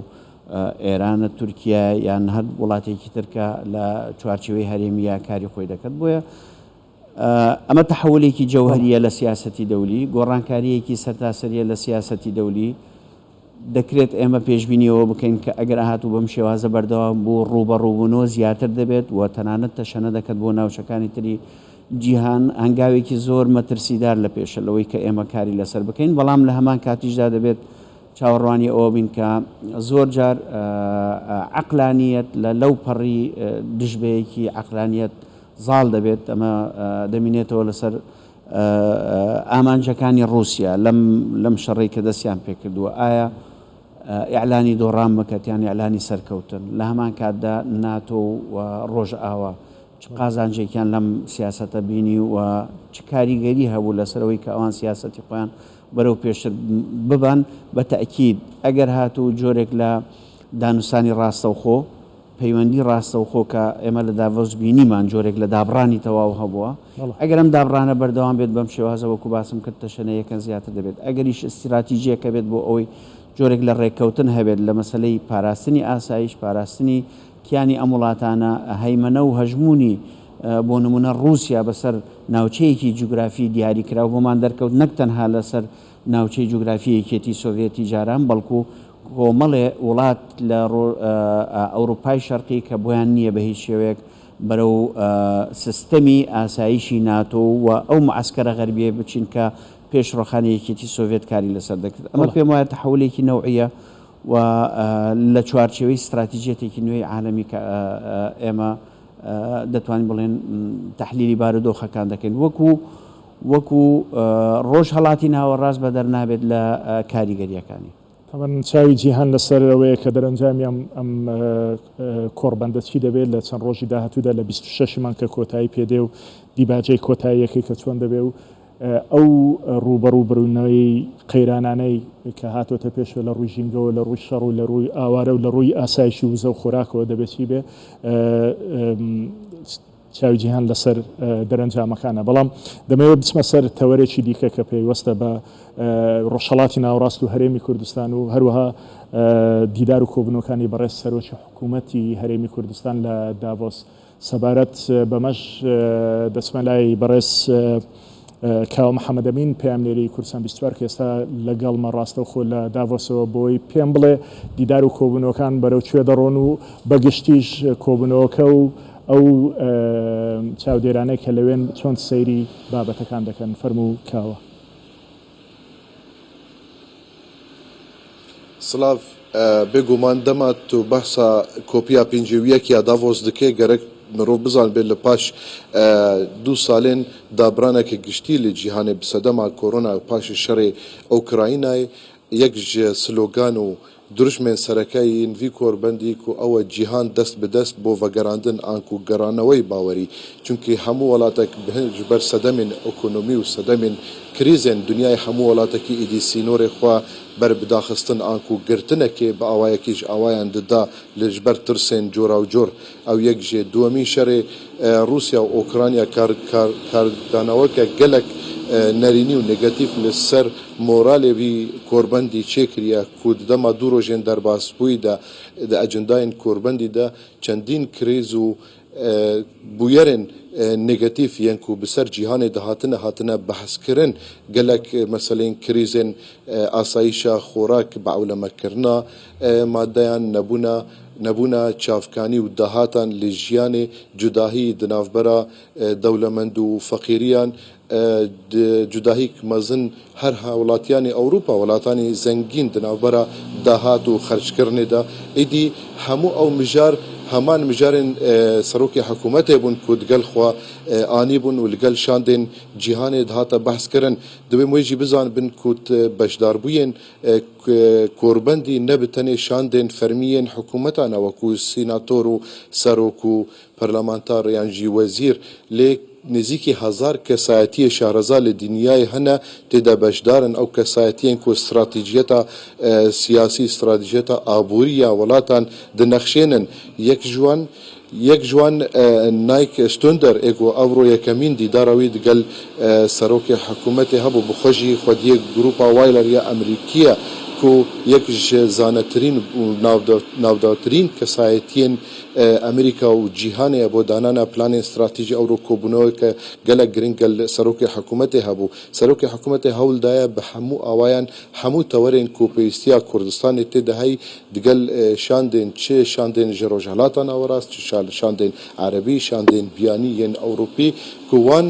ئێرانە، تورکیا یان هەر وڵاتێکی تر کە لە چوارچێوەی هەرێمییا کاری خۆی دەکات. بۆیە ئەمە تەحەولێکی جەوهەرییە لە سیاسەتی دەولی، گۆڕانکارییەکی سەرتاسەرییە لە سیاسەتی دەولی. دەکرێت ئێمە پێشبینی ئەوە بکەین کە ئەگەر هاتوو بەم شێوازە بەردەوام بوو، ڕووبەڕووبوونەوە زیاتر دەبێت و تەنانەت تەشەنە دەکات بۆ ناوچەکانی تری جیهان. هەنگاوێکی زۆر مەترسیدار لە پێشە لەوەی کە ئێمە کاری لەسەر بکەین، بەڵام لە هەمان کاتیشدا دەبێت چاوەڕوانی ئەوە بین کە زۆر جار عەقلانییەت لە لەو پەڕی دژبەیەکی عەقلانییەت زاڵ دەبێت، ئەمە دەمینێتەوە لەسەر ئامانجەکانی ڕووسیا لەم لەم شەڕەی کە دەستیان پێکردووە، ئایا ئیعلانی دۆڕان بکات یان ئیعلانی سەرکەوتن؟ لە هەمان کاتدا ناتۆ و ڕۆژئاوا چ قازانجێکیان لەم سیاسەتە بینی و چ کاریگەری هەبوو لەسەر ئەوەی کە ئەوان سیاسەتی خۆیان بەرەو پێشتر ببەن؟ بە تەئکید ئەگەر هاتوو جۆرێک لە دانوستانی ڕاستەوخۆ پەیوەندی ڕاستەوخۆ کە ئێمە لە داڤۆس بینیمان جۆرێک لە دابڕانی تەواو هەبووە، ئەگەر ئەم دابڕانە بەردەوام بێت بەم شێوازە وەکو باسم کرد تەشەنەیەکە زیاتر دەبێت، ئەگەریش ئیستراتیجیەک هەبێت بۆ ئەوەی جۆرێک لە ڕێککەوتن هەبێت لە مەسەلەی پاراستنی ئاسایش، پاراستنی کیانی ئەم وڵاتانە، هەیمەنە و هەژموونی بۆ نموونە ڕووسیا بەسەر ناوچەیەکی جوگرافی دیاریکراو بۆمان دەرکەوت نەک تەنها لەسەر ناوچەی جوگرافی یەکێتی سۆڤێتی جاران بەڵکو کۆمەڵێ وڵات لە ئەوروپای شەرقی کە بۆیان نییە بە هیچ شێوەیەک بەرەو سیستەمی ئاسایشی ناتۆ و ئەو معەسکەرە غەربییە بچین کە پێش ڕۆخانی یەکێتی سۆڤێت کاری لەسەر دەکرد. ئەمە پێم وایە تەحەولێکی نەوعییە و لە چوارچێوەی ستراتیجیەتێکی نوێی عالەمی کە ئێمە دەتوانین بڵێن تەحلیلی بارودۆخەکان دەکەین وەکو وەکو ڕۆژهەڵاتی ناوەڕاست بەدەر نابێت لە کاریگەرییەکانی. تەبعەن چاوی جیهان لەسەر ئەوەیە کە دەرەنجامی ئەم ئەم کۆڕبەندە چی دەبێت لە چەند ڕۆژی داهاتوودا لە 26 مانگ کە کۆتایی پێدێ و دیباجەی کۆتاییەکەی کە چۆن دەبێ و ئەو ڕووبەڕووبروونەوەی قەیرانانەی کە هاتۆتە پێشەوە لە ڕووی ژینگەوە لە ڕووی شەڕ و لە ڕووی ئاوارە و لە ڕووی ئاسایشی وزە و خۆراکەوە دەبێت چی بێ چاوی جیهان لەسەر دەرەنجامەکانە، بەڵام دەمەوێت بچمە سەر تەوەرێکی دیکە کە پەیوەستە بە ڕۆژهەڵاتی ناوەڕاست و هەرێمی کوردستان و هەروەها دیدار و کۆبوونەوەکانی بەڕێز سەرۆکی حکوومەتی هەرێمی کوردستان لە داڤۆس. سەبارەت بەمەش دەچمە لای بەڕێز کاوە محەمەدەمین پەیامنێری کوردستان 24 کە ئێستا لەگەڵمە ڕاستەوخۆ لە داڤۆسەوە بۆی پێم بڵێ دیدار و کۆبوونەوەکان بەرەو کوێ دەڕۆن و بەگشتیش کۆبوونەوەکە و ئەو چاودێرانەی کە لەوێن چۆن سەیری بابەتەکان دەکەن؟ فەرموو کاوە. سڵاڤ، بێگومان دەما تو بەحسا کۆپیا 51 یا داڤۆس دکێ گەرەک مرۆڤ بزانبێ لە پاش دوو سالێن دابرانەکە گشتی لە جیهانێ bi sedema korona û paşê şerê Ûkraynayê yek ji slogan û Dirûşmên sereke yên vî korbendî ku ew e cîhan dest bi dest bo vegerandin anku geranewey bawerî. Çunkî hemû welatek bi hin ji ber sedemên ekonomî û sedemên krîzên dinyayê hemû welatekî êdî sînorê xwe ber bi daxistin anku girtinekê bi awayekî ji awayan dida li ji ber tirsên corawcor ew yek jê duwemîn şerê Rûsya û Okranya kar kar kardaneweke gelek نەرێنی و نێگەتیڤ li ser moralê vî korbendî çêkiriye ku di dema du rojên derbasbûyî de di ecendayên korbendî de çendîn krîz û bûyerên negatîf yên ku bi ser cîhanê de hatine hatine behskirin. Gelek meseleyên krîzên asayîşa xorak, biewlemekirina madeyan, nebûna nebûna çavkanî û dahatan li jiyanê, cudahî di navbera dewlemend û feqîriyan, Di cudahîk mezin her hewlatiyanê Ewropa, welatanê zengîn di navbera dahat û xerckirinê de êdî hemû ew mijar heman mijarên serokê hikûmetê bûn ku digel xwe anîbûn û li gel şandên cîhanê dihate behskirin. Divê em wê jî bizanibin ku beşdarbûyên korbendî ne bi tenê şandên fermî yên hikûmetan e wekû sînator û serok û Parlamentar yan jî wezîr lê nêzîkî hezar kesayetiyê şehreza li dinyayê hene tê de beşdar in. Ew kesayetiyên ku stratejiyeta siyasî, stratejiyeta aborî ya welatan dinexşênin. Yek ji wan yek ji wan Nike Stunder ê ku evro yekemîn dîdara wî digel serokê hikûmetê hebû bi xwe jî xwediyê grûpa Wyler ya Amerîkî ye ku yek ji zanetirîn û navdartirîn kesayetiyên Amerîka û cîhanê ye bo danana planên stratejî ewro kobûneweke gelek giring gel serokê hikûmetê hebû. Serokê hikûmetê hewl daye bi hemû awayan hemû tewerên ku pêwîstiya Kurdistanê tê de hey digel şandên çi şandên ji Rojhilata Nawerast çi şandên Erebî şandên biyanî yên Ewropî ku wan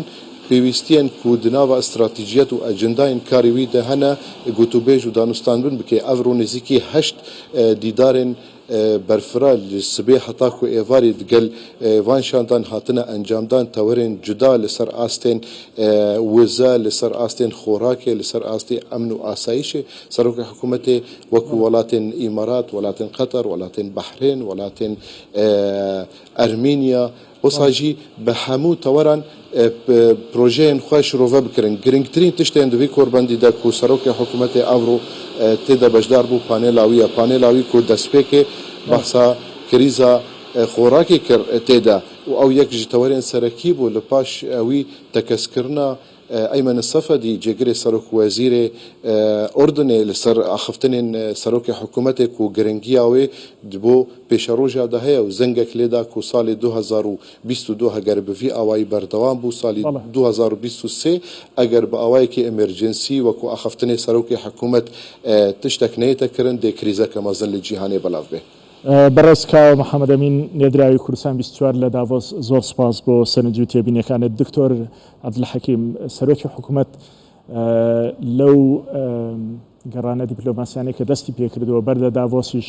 pêwîstiyên ku di nava stratejiyet û ecendayên karê wî de hene gotûbêj û danûstandin bike. Evro nêzîkî heşt dîdarên Berfira li sibê heta ku êvarî digel van şandan hatine encamdan tewerên cuda li ser astên wize, li ser astên xorakê, li ser astê emn û asayîşê Serokê Hikûmetê wekû welatên Îmarat, welatên Qeter, welatên Behrên, welatên Ermînya, Wisa jî bi hemû teweran projeyên xwe şirove bikirin. Giringtirîn tiştên di vî korbendî de ku serokê hikûmetê evro tê de beşdar bû panela wî ye. Panela wî ku destpêkê behsa krîza xorakê kir tê de û ew yek ji tewerên serekî bû li paş wî tekezkirina Eymen Sefedî, cêgirê serokwezîrê Urdunê li ser axiftinên serokê hikûmetê ku giringiya wê di bo pêşeroja de heye û zengek lê da ku salê 2022 heger bi vî awayî berdewam bû salî 2023 eger bi awayekî emercensî wekû axiftinê serokê hikûmet tiştek neyête kirin dê krîzeke mezin li cîhanê belav bê. بەڕێز کاوە محەمەد ئەمین نێردراوی کوردستان 24 لە داڤۆس زۆر سپاس بۆ سەرنج و تێبینیەکانت. دکتۆر عەبدولحەکیم، سەرۆکی حکومەت لەو گەڕانە دیپلۆماسیانەی کە دەستی پێکردووە بەر لە داڤۆسیش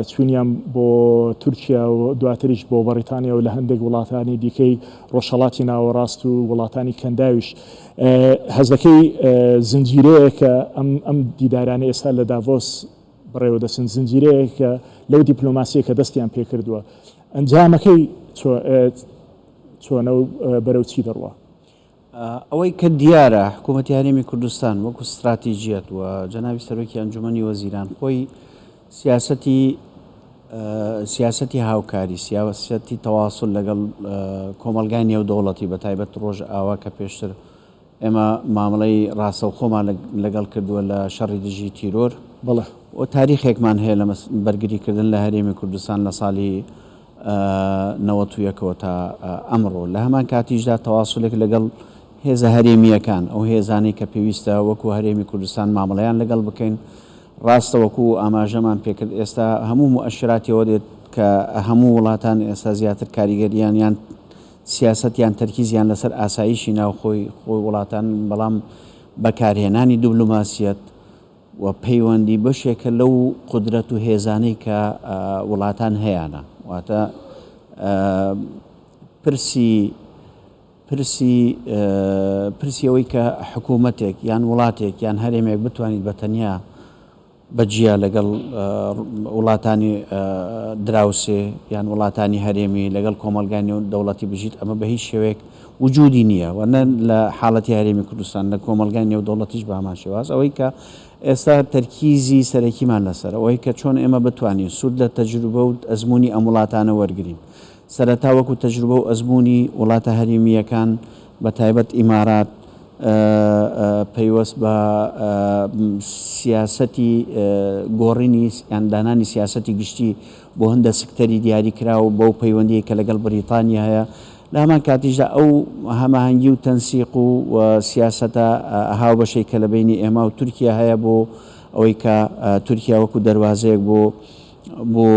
چوونیان بۆ تورکیا و دواتریش بۆ بەڕیتانیا و لە هەندێک وڵاتانی دیکەی ڕۆژهەڵاتی ناوەڕاست و وڵاتانی کەنداویش هەزەکەی زنجیرەیەکە ئەم ئەم دیدارانە ئێستا لە داڤۆس بەڕێوە دەچن زنجیرەیەکە لەو دیپلۆماسیە کە دەستیان پێکردووە ئەنجامەکەی چۆنە و بەرەو چی دەڕوا؟ ئەوەی کە دیارە حکوومەتی هەرێمی کوردستان وەکو ستراتیجیەت و جەنابی سەرۆکی ئەنجومەنی وەزیران خۆی سیاسەتی سیاسەتی هاوکاری سیاسەتی تەواصل لەگەڵ کۆمەڵگای نێودەوڵەتی بە تایبەت ڕۆژئاوا کە پێشتر ئێمە مامەڵەی ڕاستەوخۆمان لەگەڵ کردووە لە شەڕی دژی تیرۆر بەڵێ. و تاریخێکمان هەیە لە بەرگریکردن لە هەرێمی کوردستان لە ساڵی 91ەوە تا ئەمڕۆ. لە هەمان کاتیشدا تەواسولێک لەگەڵ هێزە هەرێمییەکان، ئەو هێزانەی کە پێویستە وەکو هەرێمی کوردستان مامەڵەیان لەگەڵ بکەین. ڕاستە وەکو ئاماژەمان پێکرد ئێستا هەموو موئەشیراتی ئەوە دێت کە هەموو وڵاتان ئێستا زیاتر کاریگەرییان یان سیاسەت یان تەرکیزیان لەسەر ئاسایشی ناوخۆی خۆی وڵاتان، بەڵام بەکارهێنانی دبلۆماسیەت و پەیوەندی بەشێکە لەو قودرەت و هێزانەی کە وڵاتان هەیانە. واتە پرسی پرسی پرسی ئەوەی کە حکوومەتێک یان وڵاتێک یان هەرێمێک بتوانیت بە تەنیا بە جیا لەگەڵ وڵاتانی دراوسێ یان وڵاتانی هەرێمی لەگەڵ کۆمەڵگای نێودەوڵەتی بژیت ئەمە بە هیچ شێوەیەک وجودی نییە و نە لە حاڵەتی هەرێمی کوردستان لە کۆمەڵگای نێودەوڵەتیش بە هەمان شێواز ئەوەی کە ئێستا تەرکیزی سەرەکیمان لەسەر ئەوەی کە چۆن ئێمە بتوانین سوود لە تەجروبە و ئەزموونی ئەم وڵاتانە وەرگرین سەرەتا وەکو تەجروبە و ئەزموونی وڵاتە هەرێمییەکان بە تایبەت ئیمارات. پەیوەست بە سیاسەتی گۆڕینی یان دانانی سیاسەتی گشتی بۆ هەندە سکتەری دیاریکراو بەو پەیوەندیەی کە لەگەڵ بریتانیا هەیە، لە هەمان کاتیشدا ئەو هەماهەنگی و تەنسیق و سیاسەتە هاوبەشەی کە لە بەینی ئێمە و تورکیا هەیە بۆ ئەوەی کە تورکیا وەکو دەروازەیەک بۆ بۆ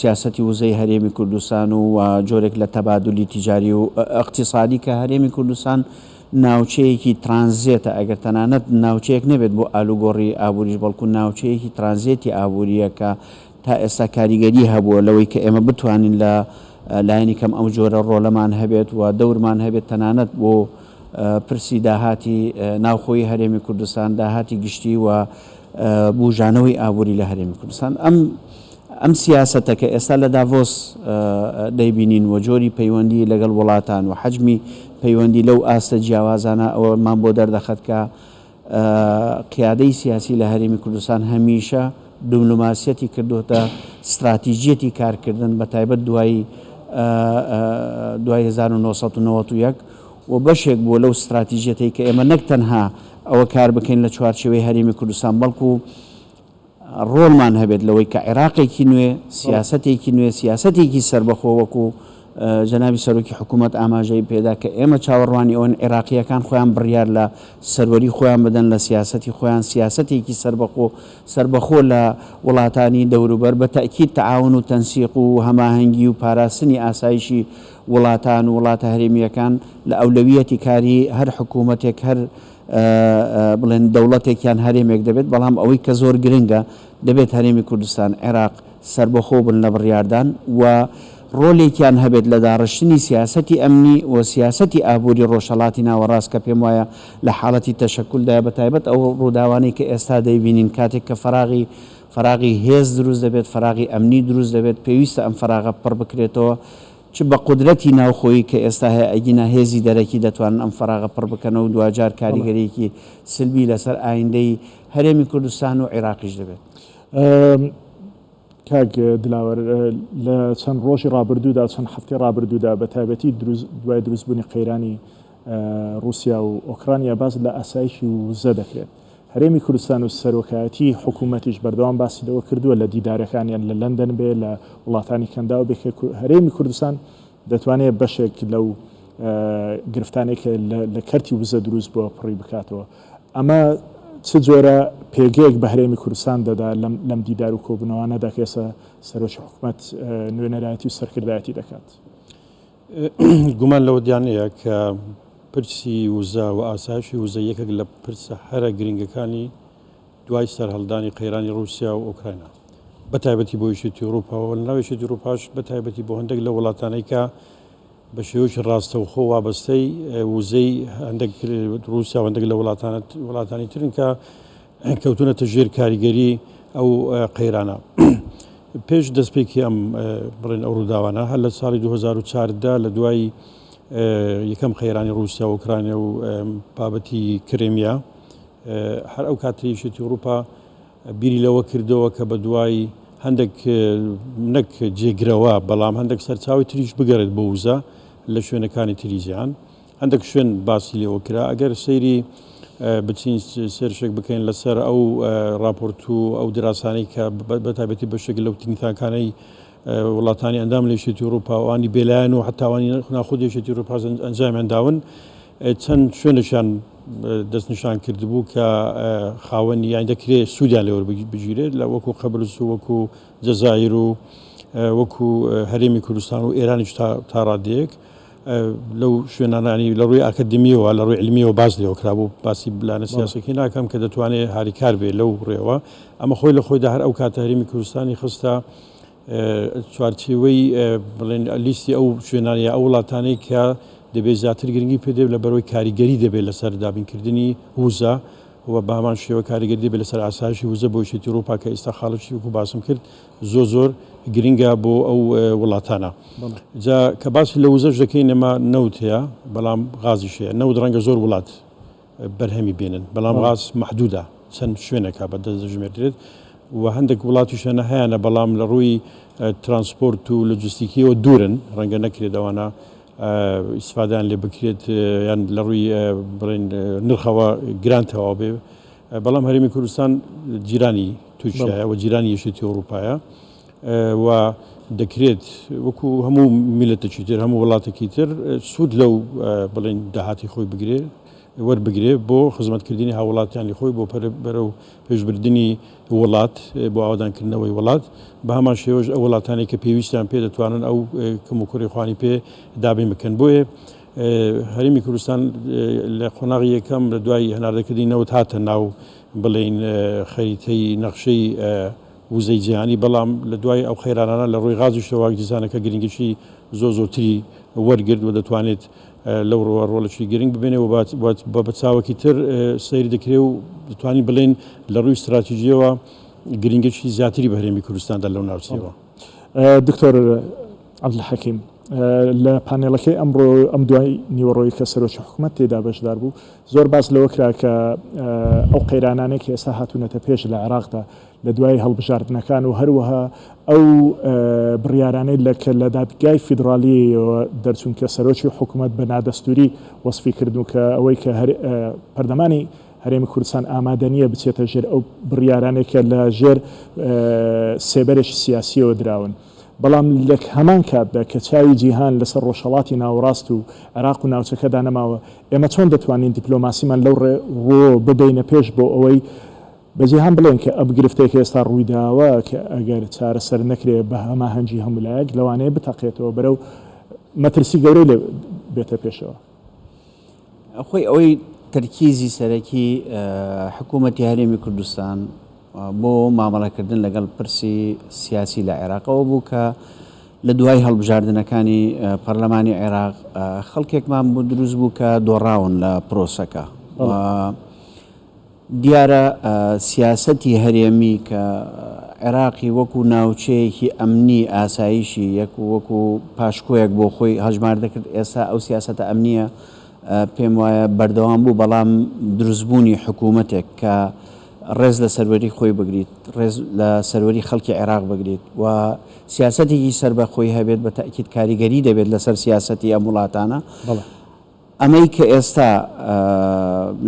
سیاسەتی وزەی هەرێمی کوردستان و جۆرێک لە تەبادولی تیجاری و ئیقتیسادی کە هەرێمی کوردستان ناوچەیەکی ترانزێتە ئەگەر تەنانەت ناوچەیەک نەبێت بۆ ئالوگۆڕی ئابووریش بەڵکو ناوچەیەکی ترانزێتی ئابوورییە کە تا ئێستا کاریگەری هەبووە لەوەی کە ئێمە بتوانین لە لایەنی کەم ئەو جۆرە ڕۆلەمان هەبێت و دەورمان هەبێت تەنانەت بۆ پرسی داهاتی ناوخۆی هەرێمی کوردستان، داهاتی گشتی و بوژانەوەی ئابووری لە هەرێمی کوردستان. ئەم ئەم سیاسەتە کە ئێستا لە داڤۆس دەیبینین و جۆری پەیوەندی لەگەڵ وڵاتان و حەجمی پەیوەندی لەو ئاستە جیاوازانە ئەوەمان بۆ دەردەخات کە قیادەی سیاسی لە هەرێمی کوردستان هەمیشە دبلۆماسیەتی کردووەتە ستراتیجیەتی کارکردن بە تایبەت دوای دوای 1991 و بەشێک بووە لەو ستراتیجیەتەی کە ئێمە نەک تەنها ئەوە کار بکەین لە چوارچێوەی هەرێمی کوردستان بەڵکو ڕۆڵمان هەبێت لەوەی کە عێراقێکی نوێ، سیاسەتێکی نوێ، سیاسەتێکی سەربەخۆ وەکو جەنابی سەرۆکی حکوومەت ئاماژەی پێدا کە ئێمە چاوەڕوانی ئەوەین عێراقییەکان خۆیان بڕیار لە سەروەری خۆیان بدەن لە سیاسەتی خۆیان، سیاسەتێکی سەربەخۆ، سەربەخۆ لە وڵاتانی دەوروبەر، بە تەئکید تەعاون و تەنسیق و هەماهەنگی و پاراستنی ئاسایشی وڵاتان و وڵاتە هەرێمییەکان لە ئەولەویەتی کاری هەر حکوومەتێک، هەر بڵێن دەوڵەتێک یان هەرێمێک دەبێت، بەڵام ئەوەی کە زۆر گرنگە دەبێت هەرێمی کوردستان، عێراق سەربەخۆ بن لە بڕیاردان و ڕۆلێکیان هەبێت لە داڕشتنی سیاسەتی ئەمنی و سیاسەتی ئابووری ڕۆژهەڵاتی ناوەڕاست کە پێم وایە لە حاڵەتی تەشەکولدایە بەتایبەت ئەو ڕووداوانەی کە ئێستا دەیبینین کاتێک کە فەراغی فەراغی هێز دروست دەبێت، فەراغی ئەمنی دروست دەبێت، پێویستە ئەم فەراغە پڕ بکرێتەوە چ بە قودرەتی ناوخۆیی کە ئێستا هەیە ئەگینا هێزی دەرەکی دەتوانن ئەم فەراغە پڕ بکەنەوە و دواجار کاریگەرییەکی سلبی لەسەر ئایندەی هەرێمی کوردستان و عیراقیش دەبێت. کاک دلاوەر لە چەند ڕۆژی ڕابردوودا چەند هەفتەی ڕابردوودا بە تایبەتی دوای دروستبوونی قەیرانی ڕووسیا و ئۆکرانیا باس لە ئاسایشی وزە دەکرێت. هەرێمی کوردستان و سەرۆکایەتی حکوومەتیش بەردەوام باسی لەوە کردووە لە دیدارەکانیان لە لەندەن بێ لە وڵاتانی کەنداو بێ کە هەرێمی کوردستان دەتوانێت بەشێک لەو گرفتانەی کە لە کەرتی وزە دروست بووە پڕی بکاتەوە. ئەمە چ جۆرە پێگەیەک بە هەرێمی کوردستان دەدا لەم دیدار و کۆبوونەوانەدا کە ئێستا سەرۆکی حکومەت نوێنەرایەتی و سەرکردایەتی دەکات؟ گومان لەوەدا نییە کە پرسی وزە و ئاسایشی وزە یەکێک لە پرسە هەرە گرنگەکانی دوای سەرهەڵدانی قەیرانی ڕووسیا و ئۆکراینا بە تایبەتی بۆ یەکێتی ئەوروپا و لەناو یەکێتی ئەوروپاش بە تایبەتی بۆ هەندێک لە وڵاتانەی کە بە شێوەیەکی ڕاستەوخۆ وابەستەی وزەی هەندێک ڕووسیا و هەندێک لە وڵاتانی ترن کە کەوتونەتە ژێر کاریگەری ئەو قەیرانە. پێش دەستپێکی ئەم بڵێن ئەو ڕووداوانە هەر لە ساڵی 2014 لە دوای یەکەم قەیرانی ڕووسیا و ئۆکرانیا و بابەتی کرێمیا هەر ئەو کاتە یەکێتی ئەوروپا بیری لەوە کردەوە کە بە دوای هەندێک نەک جێگرەوە بەڵام هەندێک سەرچاوی تریش بگەڕێت بۆ وزە لە شوێنەکانی تری جیهان. هەندێک شوێن باسی لێوە کرا ئەگەر سەیری بچین سێرشێک بکەین لەسەر ئەو راپۆرت و ئەو دراسانەی کە بە تایبەتی بەشێک لەو تینگتانکانەی وڵاتانی ئەندام لە یەکێتی ئەوروپا ئەوانی بێلایەن و حتاوانی ناخود یەکێتی ئەوروپا ئەنجامیان داون چەند شوێنێکیان دەستنیشان کردبوو کە خاوەنی یان دەکرێت سوودیان لێوەر بگیرێت لە وەکو قەبرس و وەکو جەزائیر و وەکو هەرێمی کوردستان و ئێرانیش تا ڕادەیەک لەو شوێنانە ینی لە ڕووی ئاکادمیەوە لە ڕووی علمیەوە باس لێوە کرابوو باسی بلانە سیاسەکەی ناکەم کە دەتوانێت هاریکار بێ لەو ڕێوە ئەمە خۆی لە خۆیدا هەر ئەو کاتە هەرێمی کوردستانی خستە چوارچێوەی بڵێن لیستی ئەو شوێنانە یا ئەو وڵاتانەی کە دەبێت زیاتر گرنگی پێدێت لە بەرەوەی کاریگەری دەبێت لەسەر دابینکردنی وزە و بە هەمان شێوە کاریگەری دەبێت لەسەر ئاسایشی وزە بۆ یەکێتی ئەوروپا کە ئێستا خاڵێکی وەکو باسم کرد زۆر زۆر گرنگە بۆ ئەو وڵاتانە. جا کە باسی لە وزەش دەکەین ئێمە نەوت هەیە بەڵام غازیش هەیە نەوت ڕەنگە زۆر وڵات بەرهەمی بێنن بەڵام غاز مەحدودە چەند شوێنێکە بە دەست دەژمێردرێت و هەندێک وڵاتیش هەنە هەیانە بەڵام لە ڕووی ترانسپۆرت و لۆجستیکیەوە دوورن ڕەنگە نەکرێت ئەوانە. ئیسفادەیان لێ بکرێت یان لە ڕووی بڵێن نرخەوە گران تەواو بێ بەڵام هەرێمی کوردستان جیرانی تورکیایە و جیرانی یەکێتی ئەوروپایە و دەکرێت وەکو هەموو میلەتێکی تر هەموو وڵاتێکی تر سوود لەو بڵێن داهاتی خۆی بگرێت وەربگرێ بۆ خزمەتکردنی هاووڵاتیانی خۆی بۆ بەرەو پێشبردنی وڵات بۆ ئاوەدانکردنەوەی وڵات بە هەمان شێوەش ئەو وڵاتانەی کە پێویستیان پێ دەتوانن ئەو کەموکوڕی خوانی پێ دابین بکەن بۆیە هەرێمی کوردستان لە قۆناغی یەکەم لە دوای هەناردەکردنی نەوت هاتە ناو بڵێین خەریتەی نەخشەی وزەی جیهانی بەڵام لە دوای ئەو قەیرانانە لە ڕووی غازیشەوە دیسانەکە گرنگیی زۆر زۆرتری وەرگرت و دەتوانێت لەو ڕووە ڕۆڵێکی گرنگ ببینێ و بە چاوەکی تر سەیر دەکرێ و دەتوانین بڵێین لە ڕووی ستراتیژییەوە گرنگێکی زیاتری بە هەرێمی کوردستاندا لەو ناوچەیەوە. دکتۆر عەبدولحەکیم، لە پانێڵەکەی ئەمڕۆ ئەم دوای نیوەڕۆی کە سەرۆکی حکومەت تێیدا بەشدار بوو، زۆر باس لەوە کرا کە ئەو قەیرانانەی کە ئێستا هاتوونەتە پێش لە عێراقدا لە دوای هەڵبژاردنەکان و هەروەها ئەو بڕیارانەی لە کە لە دادگای فیدڕالییەوە دەرچوون کە سەرۆکی حکومەت بە نادەستووری وەسفی کردن و کە ئەوەی کە پەرلەمانی هەرێمی کوردستان ئامادە نییە بچێتە ژێر ئەو بڕیارانەی کە لە ژێر سێبەرێکی سیاسییەوە دراون. بەڵام لە هەمان کاتدا کە چاوی جیهان لەسەر ڕۆژهەڵاتی ناوەڕاست و عێراق و ناوچەکەدا نەماوە، ئێمە چۆن دەتوانین دیپلۆماسیمان لەو ڕووەوە ببەینە پێش بۆ ئەوەی بە جیهان بڵێن کە ئەم گرفتەی کە ئێستا ڕوویداوە کە ئەگەر چارەسەر نەکرێ بە هەماهەنگی هەموو لایەک لەوانەیە بتەقێتەوە بەرەو مەترسی گەورەی لێ بێتە پێشەوە. خۆی ئەوەی تەرکیزی سەرەکی حکوومەتی هەرێمی کوردستان بۆ مامەڵەکردن لەگەڵ پرسی سیاسی لە عێراقەوە بوو کە لە دوای هەڵبژاردنەکانی پەرلەمانی عێراق خەڵکێکمان بۆ دروست بوو کە دۆڕاون لە پرۆسەکە. دیارە سیاسەتی هەرێمی کە عێراقی وەکو ناوچەیەکی ئەمنی ئاسایشی یەک وەکو پاشکۆیەک بۆ خۆی هەژمار دەکرد، ئێستا ئەو سیاسەتە ئەمنییە پێم وایە بەردەوام بوو، بەڵام دروستبوونی حکوومەتێک کە ڕێز لە سەروەری خۆی بگریت، ڕێز لە سەروەری خەڵکی عێراق بگریت و سیاسەتێکی سەربەخۆی هەبێت بە تەئکید کاریگەری دەبێت لەسەر سیاسەتی ئەم وڵاتانە. ئەمەی کە ئێستا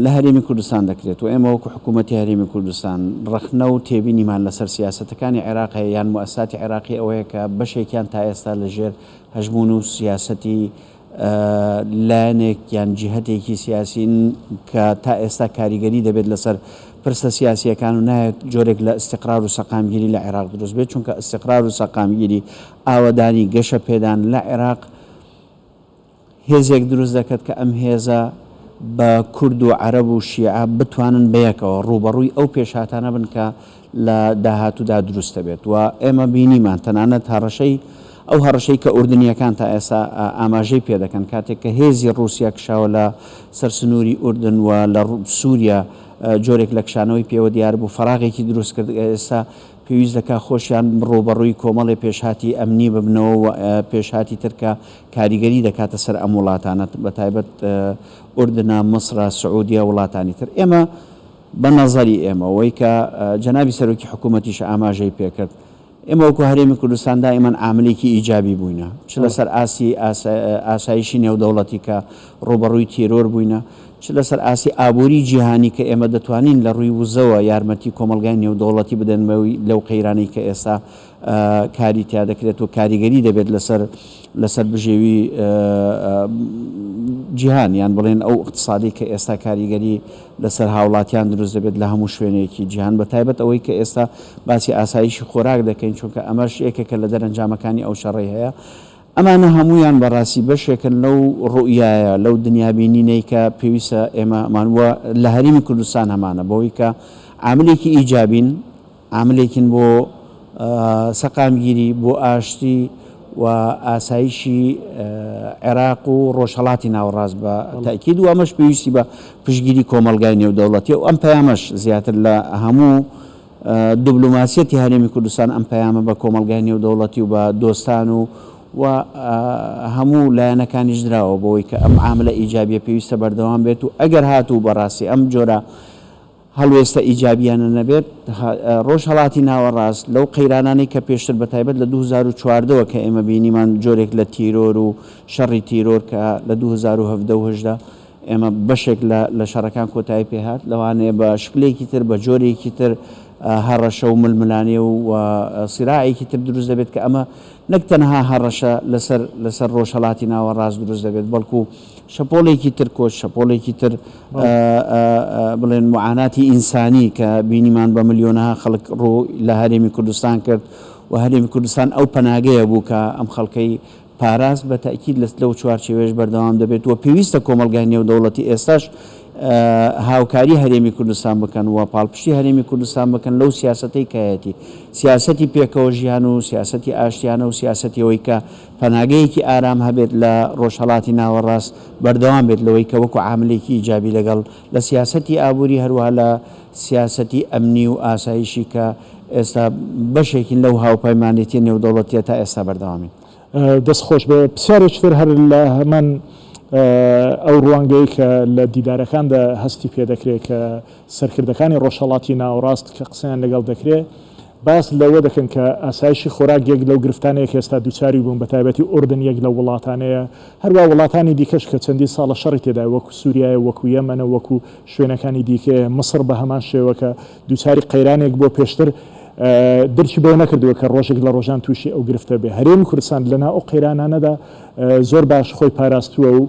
لە هەرێمی کوردستان دەکرێت و ئێمە وەکو حکوومەتی هەرێمی کوردستان ڕەخنە و تێبینیمان لەسەر سیاسەتەکانی عێراق هەیە یان موئەسساتی عێراقی ئەوەیە کە بەشێکیان تا ئێستا لە ژێر هەژموون و سیاسەتی لایەنێک یان جیهەتێکی سیاسین کە تا ئێستا کاریگەری دەبێت لەسەر پرسە سیاسییەکان و نایەت جۆرێک لە ئیستیقرار و سەقامگیری لە عێراق دروست بێت چونکە ئیستیقرار و سەقامگیری ئاوەدانی گەشەپێدان لە عێراق هێزێک دروست دەکات کە ئەم هێزە بە کورد و عەرەب و شیعە بتوانن بەیەکەوە ڕووبەڕووی ئەو پێشهاتانە بن کە لە داهاتوودا دروست دەبێت و ئێمە بینیمان تەنانەت هەڕەشەی ئەو هەڕەشەی کە ئوردنییەکان تا ئێستا ئاماژەی پێ دەکەن کاتێک کە هێزی ڕووسیا کشاوە لە سەر سنووری ئوردن و لە سووریا جۆرێک لە کشانەوەی پێوە دیار بوو فەراغێکی دروست کرد ئێستا پێویست دەکات خۆشیان ڕووبەڕووی کۆمەڵێ پێشهاتی ئەمنی ببنەوە و پێشهاتی تر کە کاریگەری دەکاتە سەر ئەم وڵاتانە بەتایبەت ئوردنە، میسرە، سعودیە، وڵاتانی تر. ئێمە بە نەزەری ئێمە وەی کە جەنابی سەرۆکی حکوومەتیش ئاماژەی پێکرد، ئێمە وەکوو هەرێمی کوردستان دائیمەن عاملێکی ئیجابی بووینە چ لەسەر ئاستی ئاسایشی نێودەوڵەتی کە ڕووبەڕووی تیرۆر بووینە، چ لەسەر ئاستی ئابووری جیهانی کە ئێمە دەتوانین لە ڕووی وزەوە یارمەتی کۆمەڵگای نێودەوڵەتی بدەن لەو قەیرانەی کە ئێستا کاری تیا دەکرێت و کاریگەری دەبێت لەسەر لەسەر بژێوی جیهان یان بڵێن ئەو ئیقتسادەی کە ئێستا کاریگەری لەسەر هاوڵاتیان دروست دەبێت لە هەموو شوێنێکی جیهان بە تایبەت ئەوەی کە ئێستا باسی ئاسایشی خۆراک دەکەین چونکە ئەمەش یەکێکە لە دەرەنجامەکانی ئەو شەڕەی هەیە ئەمانە هەموویان بەڕاستی بەشێکن لەو ڕوئیایە، لەو دنیابینینەی کە پێویستە ئێمە هەمان و لە هەرێمی کوردستان هەمانە، بەوەی کە عاملێکی ئیجابین، عاملێکین بۆ سەقامگیری، بۆ ئاشتی و ئاسایشی عێراق و ڕۆژهەڵاتی ناوەڕاست بە تەئکید و ئەمەش پێویستی بە پشتگیری کۆمەڵگای نێودەوڵەتیە و ئەم پەیامەش زیاتر لە هەموو دبلۆماسیەتی هەرێمی کوردستان ئەم پەیامە بە کۆمەڵگای نێودەوڵەتی و بە دۆستان و و هەموو لایەنەکانیش دراوە بەوەی کە ئەم عاملە ئیجابیە پێویستە بەردەوام بێت و ئەگەر هاتوو بەڕاستی ئەم جۆرە. هەڵوێستە ئیجابییانە نەبێت، ڕۆژهەڵاتی ناوەڕاست لەو قەیرانانەی کە پێشتر بە تایبەت لە 2014 وە کە ئێمە بینیمان جۆرێک لە تیرۆر و شەڕی تیرۆر کە لە 2017 و 18 ئێمە بەشێک لە لە شەڕەکان کۆتایی پێهات، لەوانەیە بە شکلێکی تر بە جۆرێکی تر هەڕەشە و ململانێ و سیراعێکی تر دروست دەبێت کە ئەمە نەک تەنها هەڕەشە لەسەر لەسەر ڕۆژهەڵاتی ناوەڕاست دروست دەبێت بەڵکو شەپۆڵێکی تر کۆچ، شەپۆڵێکی تر بڵێن موعاناتی ئینسانی کە بینیمان بە ملیۆنەها خەڵک ڕوو لە هەرێمی کوردستان کرد و هەرێمی کوردستان ئەو پەناگەیە بوو کە ئەم خەڵکەی پاراست، بە تەئکید لەو چوارچێوەیەش بەردەوام دەبێت و پێویستە کۆمەڵگای نێودەوڵەتی ئێستاش هاوکاری هەرێمی کوردستان بکەن و پاڵپشتی هەرێمی کوردستان بکەن لەو سیاسەتەی کە هەیەتی، سیاسەتی پێکەوە ژیان و سیاسەتی ئاشتیانە و سیاسەتی ئەوەی کە پەناگەیەکی ئارام هەبێت لە ڕۆژهەڵاتی ناوەڕاست، بەردەوام بێت لەوەی کە وەکو عاملێکی ئیجابی لەگەڵ لە سیاسەتی ئابووری هەروەها لە سیاسەتی ئەمنی و ئاسایشی کە ئێستا بەشێکین لەو هاوپەیمانێتیە نێودەوڵەتیە تا ئێستا بەردەوامین. دەست خۆش بێ. پرسیارێکی تر هەر لە هەمان ئەو ڕوانگەی کە لە دیدارەکاندا هەستی پێ دەکرێ کە سەرکردەکانی ڕۆژهەڵاتی ناوەڕاست کە قسەیان لەگەڵ دەکرێ باس لەوە دەکەن کە ئاسایشی خۆراک یەک لەو گرفتانەیە کە ئێستا دووچاری بوون، بەتایبەتی ئوردن یەک لەو وڵاتانەیە، هەروا وڵاتانی دیکەش کە چەندین ساڵە شەڕی تێدایە وەکو سوریایە، وەکو یەمەنە، وەکو شوێنەکانی دیکەیە، میسڕ بە هەمان شێوە کە دووچاری قەیرانێک بووە پێشتر درکی بەوە نەکردووە کە ڕۆژێک لە ڕۆژان تووشی ئەو گرفتە بێ. هەرێمی کوردستان لەناو ئەو قەیرانانەدا زۆر باش خۆی پاراستووە و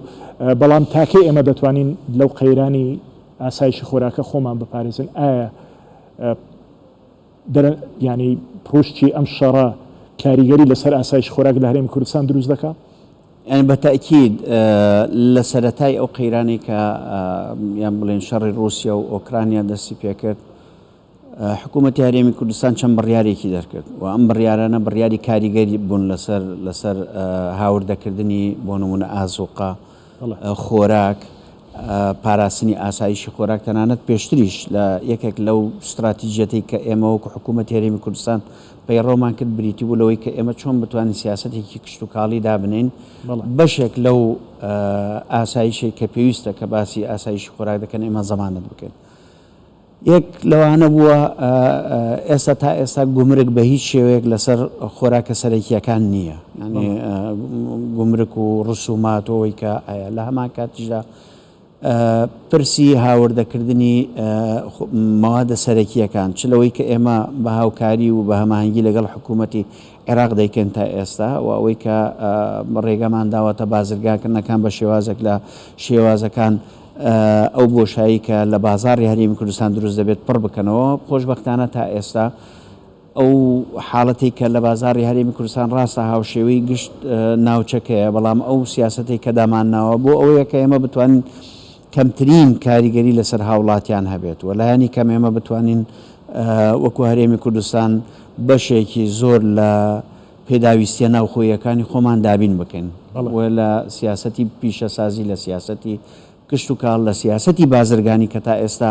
بەڵام تاکەی ئێمە دەتوانین لەو قەیرانی ئاسایشی خۆراکە خۆمان بپارێزن؟ ئایا دەرە یانی پڕوشتی ئەم شەڕە کاریگەری لەسەر ئاسایشی خۆراک لە هەرێمی کوردستان دروست دەکا؟ یانی بە تەئکید لە سەرەتای ئەو قەیرانەی کە یان بڵێن شەڕی ڕووسیا و ئۆکرانیا دەستی پێکرد حکوومەتی هەرێمی کوردستان چەند بڕیارێکی دەرکرد و ئەم بڕیارانە بڕیاری کاریگەری بوون لەسەر لەسەر هاوردەکردنی بۆ نمونە ئازوقە خۆراک، پاراستنی ئاسایشی خۆراک، تەنانەت پێشتریش لە یەکێک لەو ستراتیجیەتەی کە ئێمە وەکو حکوومەتی هەرێمی کوردستان پەیڕەومان کرد بریتی بوو لەوەی کە ئێمە چۆن بتوانین سیاسەتێکی کشتوکاڵی دابنێین بەشێک لەو ئاسایشەی کە پێویستە کە باسی ئاسایشی خۆراک دەکەن ئێمە زەمانەت بکەین. یەک لەوانە بووە ئێستا تا ئێستا گومرگ بە هیچ شێوەیەک لەسەر خۆراکە سەرەکییەکان نییە یعنی گومرک و ڕسومات و ئەوەی کە هەیە لە هەمان کاتیشدا پرسی هاوردەکردنی مەوادە سەرەکییەکان چ لەوەی کە ئێمە بە هاوکاری و بە هەماهەنگی لەگەڵ حکوومەتی عێراق دەیکەن تا ئێستا و ئەوەی کە ڕێگەمان داوەتە بازرگانکردنەکان بە شێوازێک لە شێوازەکان ئەو بۆشایی کە لە بازاڕی هەرێمی کوردستان دروست دەبێت پڕ بکەنەوە، خۆشبەختانە تا ئێستا ئەو حاڵەتەی کە لە بازاڕی هەرێمی کوردستان ڕاستە هاوشێوەی گشت ناوچەکەیە، بەڵام ئەو سیاسەتەی کە دامانناوە بۆ ئەوەیە کە ئێمە بتوانین کەمترین کاریگەری لەسەر هاوڵاتیان هەبێت و لایەنی کەم ئێمە بتوانین وەکو هەرێمی کوردستان بەشێکی زۆر لە پێداویستیە ناوخۆییەکانی خۆمان دابین بکەین و لە سیاسەتی پیشەسازی، لە سیاسەتی کشتوکاڵ، لە سیاسەتی بازرگانی کە تا ئێستا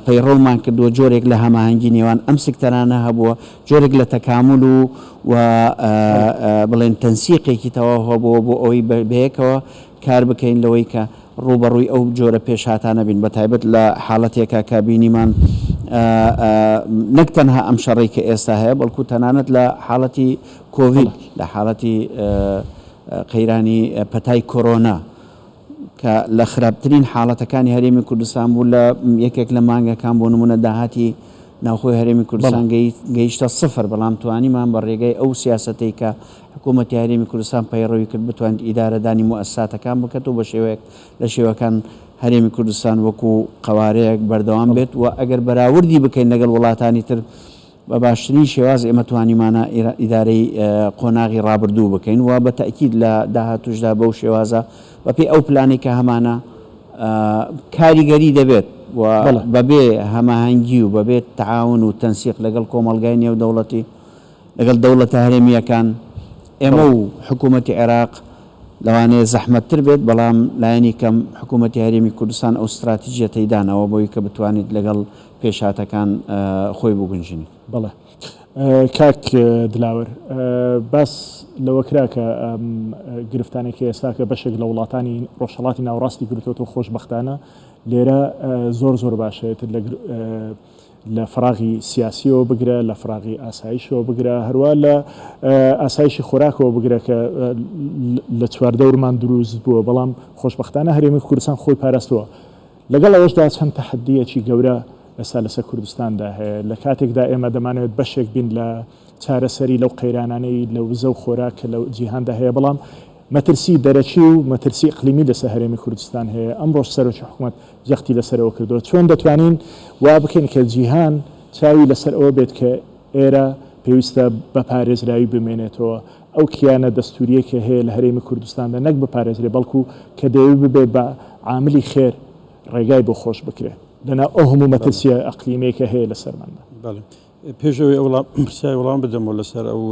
پەیڕەومان کردووە جۆرێک لە هەماهەنگی نێوان ئەم سکتەرانە هەبووە، جۆرێک لە تەکامول و و بڵێن تەنسیقێکی تەواو هەبووە بۆ ئەوەی بەیەکەوە کار بکەین لەوەی کە ڕووبەڕووی ئەو جۆرە پێشهاتانە بین، بەتایبەت لە حاڵەتێکا کە بینیمان نەک تەنها ئەم شەڕەی کە ئێستا هەیە، بەڵکو تەنانەت لە حاڵەتی کۆڤید، لە حاڵەتی قەیرانی پەتای کۆرۆنا کە لە خراپترین حاڵەتەکانی هەرێمی کوردستان بوو، لە یەکێک لە مانگەکان بۆ نموونە داهاتی ناوخۆی هەرێمی کوردستان گەیشتە سفر، بەڵام توانیمان بە ڕێگەی ئەو سیاسەتەی کە حکوومەتی هەرێمی کوردستان پەیڕەوی کرد بتوانێت ئیدارەدانی موئەسساتەکان بکات و بە شێوەیەک لە شێوەکان هەرێمی کوردستان وەکوو قەوارەیەک بەردەوام بێت و ئەگەر بەراوردی بکەین لەگەڵ وڵاتانی تر بە باشترین شێواز ئێمە توانیمانە ئیدارەی قۆناغی ڕابردوو بکەین و بە تەئکید لە داهاتووشدا بەو شێوازە بەپێی ئەو پلانەی کە هەمانە کاریگەری دەبێت و بەبێ هەماهەنگی و بەبێ تەعاون و تەنسیق لەگەڵ کۆمەڵگای نێودەوڵەتی لەگەڵ دەوڵەتە هەرێمییەکان ئێمە و حکوومەتی عێراق لەوانەیە زەحمەتتر بێت، بەڵام لایەنی کەم حکوومەتی هەرێمی کوردستان ئەو ستراتیجیەتەی داناوە بۆی کە بتوانێت لەگەڵ پێشهاتەکان خۆی بگونجێنێت. بەڵێ. کاک دلاوەر باس لەوە کرا کە ئەم گرفتانەی کە ئێستا کە بەشێک لە وڵاتانی ڕۆژهەڵاتی ناوەڕاستی گرتووەتەوە خۆشبەختانە لێرە زۆر زۆر باشە لە لە فراغی سیاسیەوە بگرە لە فراغی ئاسایشەوە بگرە هەروە لە ئاسایشی خۆراکەوە بگرە کە لە چواردەورمان دروست بووە بەڵام خۆشبەختانە هەرێمی کوردستان خۆی پاراستووە لەگەڵ ئەوەشدا چەند تەحەدییەکی گەورە ئێستا لەسەر کوردستاندا هەیە، لە کاتێکدا ئێمە دەمانەوێت بەشێک بین لە چارەسەری لەو قەیرانانەی لە وزە و خۆراک کە لە جیهاندا هەیە، بەڵام مەترسی دەرەکی و مەترسی ئیقلیمی لەسەر هەرێمی کوردستان هەیە، ئەمڕۆش سەرۆکی حکومەت جەختی لەسەر ئەوە کردەوە، چۆن دەتوانین وا بکەین کە جیهان چاوی لەسەر ئەوە بێت کە ئێرە پێویستە بە پارێزراوی بمێنێتەوە، ئەو کیانە دەستوورییەی کە هەیە لە هەرێمی کوردستاندا نەک بپارێزرێ بەڵکو کە دەیەوێ ببێ بە عاملی خێر ڕێگای بۆ خۆش بکرێ لەناو ئەو هەموو مەترسییە ئەقلیمیەی کە هەیە لەسەرماندا. بەڵێ پێش ئەوەی ئەو پرسیاری وەڵام بدەمەوە لەسەر ئەو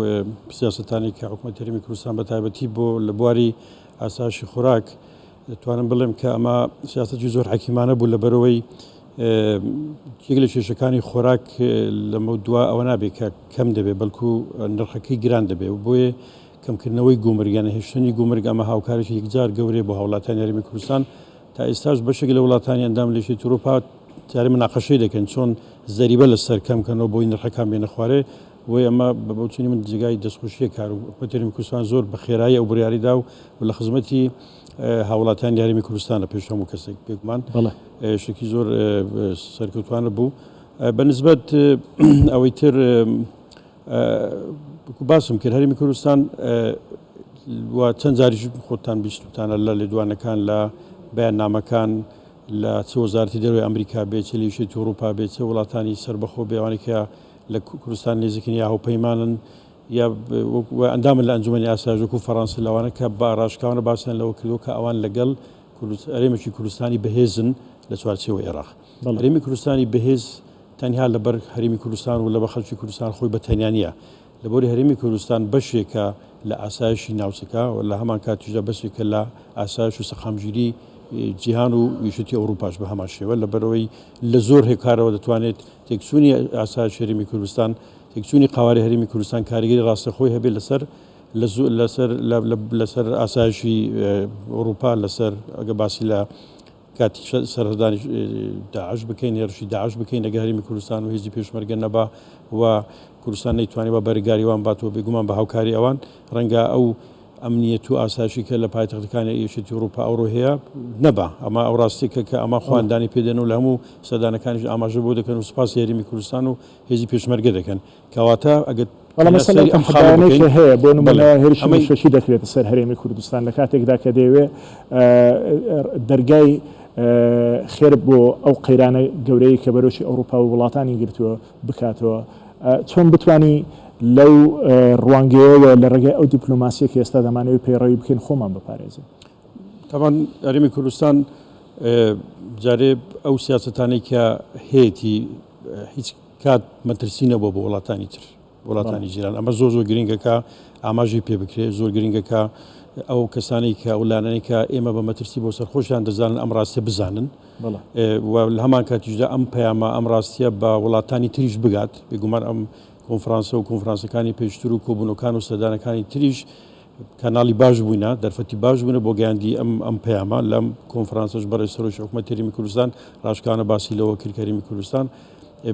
سیاسەتانەی کە حکوومەتی هەرێمی کوردستان بە تایبەتی بۆ لە بواری ئاسایشی خۆراک دەتوانم بڵێم کە ئەمە سیاسەتی زۆر حەکیمانە بوو لەبەرەوەی یەک لە کێشەکانی خۆراک لەمە دوا ئەوە نابێت کە کەم دەبێت بەڵکو نرخەکەی گران دەبێت و بۆیە کەمکردنەوەی گومرگ یان هێشتنی گومرگ ئەمە هاوکارێکی یەکجار گەورەیە بۆ هاوڵاتیانی هەرێمی کوردستان تا ئێستاش بەشێک لە وڵاتانی ئەندام لە یەکێتی ئەوروپا جارێ مناقەشەی دەکەن چۆن زەریبە لەسەر کەم کەنەوە بۆی نرخەکان بێنە خوارێ بۆیە ئەمە بە بۆچوونی من جێگای دەستخۆشیە کار و حکومەتی هەرێمی کوردستان زۆر بە خێرایی ئەو بڕیاری دا و لە خزمەتی هاوڵاتیانی هەرێمی کوردستانە پێش هەموو کەسێک بێگومان شتێکی زۆر سەرکەوتوانە بوو بە نسبەت ئەوەی تر باسم کرد هەرێمی کوردستان و چەند جاریش خۆتان بیستوتانە لە لێدوانەکان لە بەیاننامەکان لە چ وەزارەتی دەرەوەی ئەمریکا بێت چ لە یەکێتی ئەوروپا بێت چ وڵاتانی سەربەخۆ بێ ئەوانەی کە لە کوردستان نزیکن یا هاوپەیمانن یا ئەندامن لە ئەنجومەنی ئاسایش وەکو فەڕەنسا لەوانە کە بە ڕاشکاوانە باسیان لەوە کردووە کە ئەوان لەگەڵ هەرێمێکی کوردستانی بەهێزن لە چوارچێوەی عێراق. هەرێمی کوردستانی بەهێز تەنها لەبەر هەرێمی کوردستان و لەبەر خەڵکی کوردستان خۆی بە تەنیا نییە. لەبەری هەرێمی کوردستان بەشێکە لە ئاسایشی ناوچەکە و لە هەمان کاتیشدا بەشێکە لە ئاسایش و سەقامگیری جیهان و یەکێتی ئەوروپاش بە هەمان شێوە لەبەرئەوەی لە زۆر هێکارەوە دەتوانێت تێکچوونی ئاسایش هەرێمی کوردستان تێکچوونی قەوارەی هەرێمی کوردستان کاریگەری ڕاستەخۆی هەبێت لەسەر لەسەر لەسەر ئاسایشی ئەوروپا لەسەر ئەگە باسی لە کاتی سەرهەڵدانی داعش بکەین هێرشی داعش بکەین لەگە هەرێمی کوردستان و هێزی پێشمەرگە نەبا و کوردستان نەیتوانی بە بەرگاری وان باتەوە بێگومان بە هاوکاری ئەوان ڕەنگە ئەو ئەمنیەت و ئاسایشی کە لە پایتەختەکانی یەکێتی ئەوروپا ئەوڕۆ هەیە نەبا ئەمە ئەو ڕاستیکە کە ئەمە خۆیان دانی پێدەن و لە هەموو سەردانەکانیش ئاماژە بۆ دەکەن و سوپاسی هەرێمی کوردستان و هێزی پێشمەرگە دەکەن کەواتە ئەگەر بەڵام مەسەلەن سەیری ئەم ئەم خاڵە تەحەدایانەی بکەین کە هەیە بۆ بەڵێ نمونە هێرشی ئەمەی موشەکی دەکرێتە سەر هەرێمی کوردستان لە کاتێکدا کە دەیەوێ دەرگای خێر بۆ ئەو قەیرانە گەورەی کە بەرۆکی ئەوروپا و وڵاتانی گرتووە بکاتەوە چۆن بتوانی لەو ڕوانگەیەوە لە ڕێگای ئەو دیپلۆماسیە کە ئێستا دەمانەوێت پەیڕەوی بکەین خۆمان بپارێزین؟ تەبعەن هەرێمی کوردستان جارێ ئەو سیاسەتانەی کە هەیەتی هیچ کات مەترسی نەبووە بۆ وڵاتانی تر وڵاتانی جیران ئەمە زۆر زۆر گرنگە کە ئاماژەی پێ بکرێت زۆر گرنگە کە ئەو کەسانەی کە ئەو لایەنانەی کە ئێمە بە مەترسی بۆ سەر خۆشیان دەزانن ئەم ڕاستیە بزانن و لە هەمان کاتیشدا ئەم پەیامە ئەم ڕاستیە بە وڵاتانی تریش بگات بێگومان ئەم کۆنفرانسە و کۆنفرانسەکانی پێشتر و کۆبوونەکان و سەردانەکانی تریش کەناڵی باش بووینە دەرفەتی باش بوونە بۆ گەیاندی ئەم ئەم پەیامە لەم کۆنفرانسەش بەڕێز سەرۆکی حکوومەت هەرێمی کوردستان ڕاشکاوانە باسی لەوە کرد هەرێمی کوردستان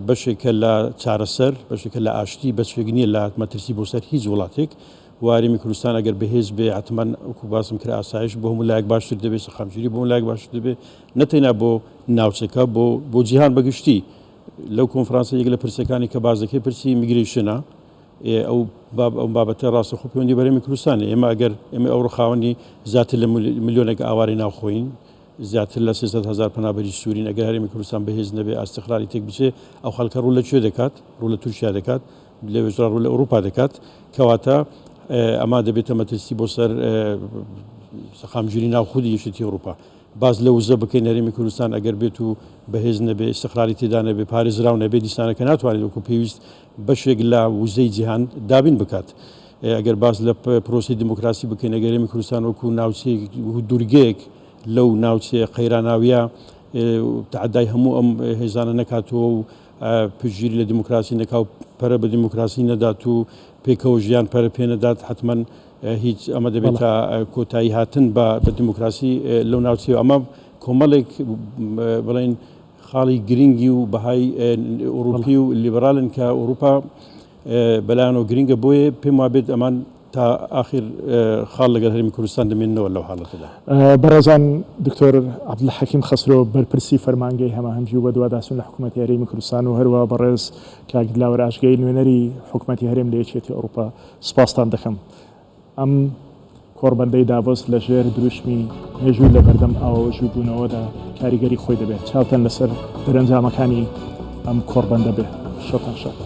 بەشێکە لە چارەسەر بەشێکە لە ئاشتی بەشێک نییە لە مەترسی بۆ سەر هیچ وڵاتێک و هەرێمی کوردستان ئەگەر بەهێز بێ حتمما وەکو باسم کرا ئاسایش بۆ هەموو لایەک باشتر دەبێت سەقامگیری بۆ هەموو لایەک باشتر دەبێت نەتەنیا بۆ ناوچەکە بۆ بۆ جیهان بەگشتی لەو کۆنفرانسە یەک لە پرسەکانی کە باس دەکرێت پرسی immigration ە ئەو ئەو بابەتە ڕاستەخۆ پەیوەندی بە هەرێمی کوردستان ئێمە ئەگەر ئێمە ئەوڕۆ خاوەنی زیاتر لە ملیۆنێک ئاوارەی ناوخۆین زیاتر لە 300 هەزار پەنابەری سوورین ئەگەر هەرێمی کوردستان بەهێز نەبێ ئاستیقلالی تێک بچێ ئەو خەڵکە ڕوو لە کوێ دەکات ڕوو لە تورکیا دەکات لەوێشڕا ڕوو لە ئەوروپا دەکات کەواتە ئەمە دەبێتە مەترسی بۆ سەر سەقامگیری ناو خودی یەکێتی ئەوروپا باس لە وزە بکەین هەرێمی کوردستان ئەگەر بێت و بەهێز نەبێ ئیستقلالی تێدا نەبێ پارێزراو نەبێ دیسانەکە ناتوانێت وەکو پێویست بەشێک لە وزەی جیهان دابین بکات. ئەگەر باس لە پرۆسەی دیموکراسی بکەین ئەگەر هەرێمی کوردستان وەکو ناوچەیەک وەکو دوورگەیەک لەو ناوچەیە قەیراناویە تەعەدای هەموو ئەم هێزانە نەکاتەوە و پشتگیری لە دیموکراسی نەکا و پەرە بە دیموکراسی نەدات و پێکەوە ژیان پەرە پێ نەدات حەتمەن هیچ ئەمە دەبێتە کۆتایی هاتن بە بە دیموکراسی لەو ناوچەیە ئەمە کۆمەڵێک بڵێن خاڵی گرنگی و بەهای ئەوروپی و لیبرالن کە ئەوروپا بەلایانەوە گرنگە بۆیە پێم وابێت ئەمان تا ئاخیر خاڵ لەگەڵ هەرێمی کوردستان دەمێننەوە لەو حاڵەتەدا. بەڕێزان دکتۆر عەبدولحەکیم خەسرۆ بەرپرسی فەرمانگەی هەماهەنگی و بەدواداچوون لە حکوومەتی هەرێمی کوردستان و هەروەها بەڕێز کاک دلاوەر ئاشگەیی نوێنەری حکوومەتی هەرێم لە یەکێتی ئەوروپا سوپاستان دەکەم. ئەم کۆڕبەندەی داڤۆس لە ژێر دروشمی مێژوو لە بەردەم ئاوەژووبوونەوەدا کاریگەری خۆی دەبێت. چاوتان لەسەر دەرەنجامەکانی ئەم کۆڕبەندە بێ. شەوتان شاد.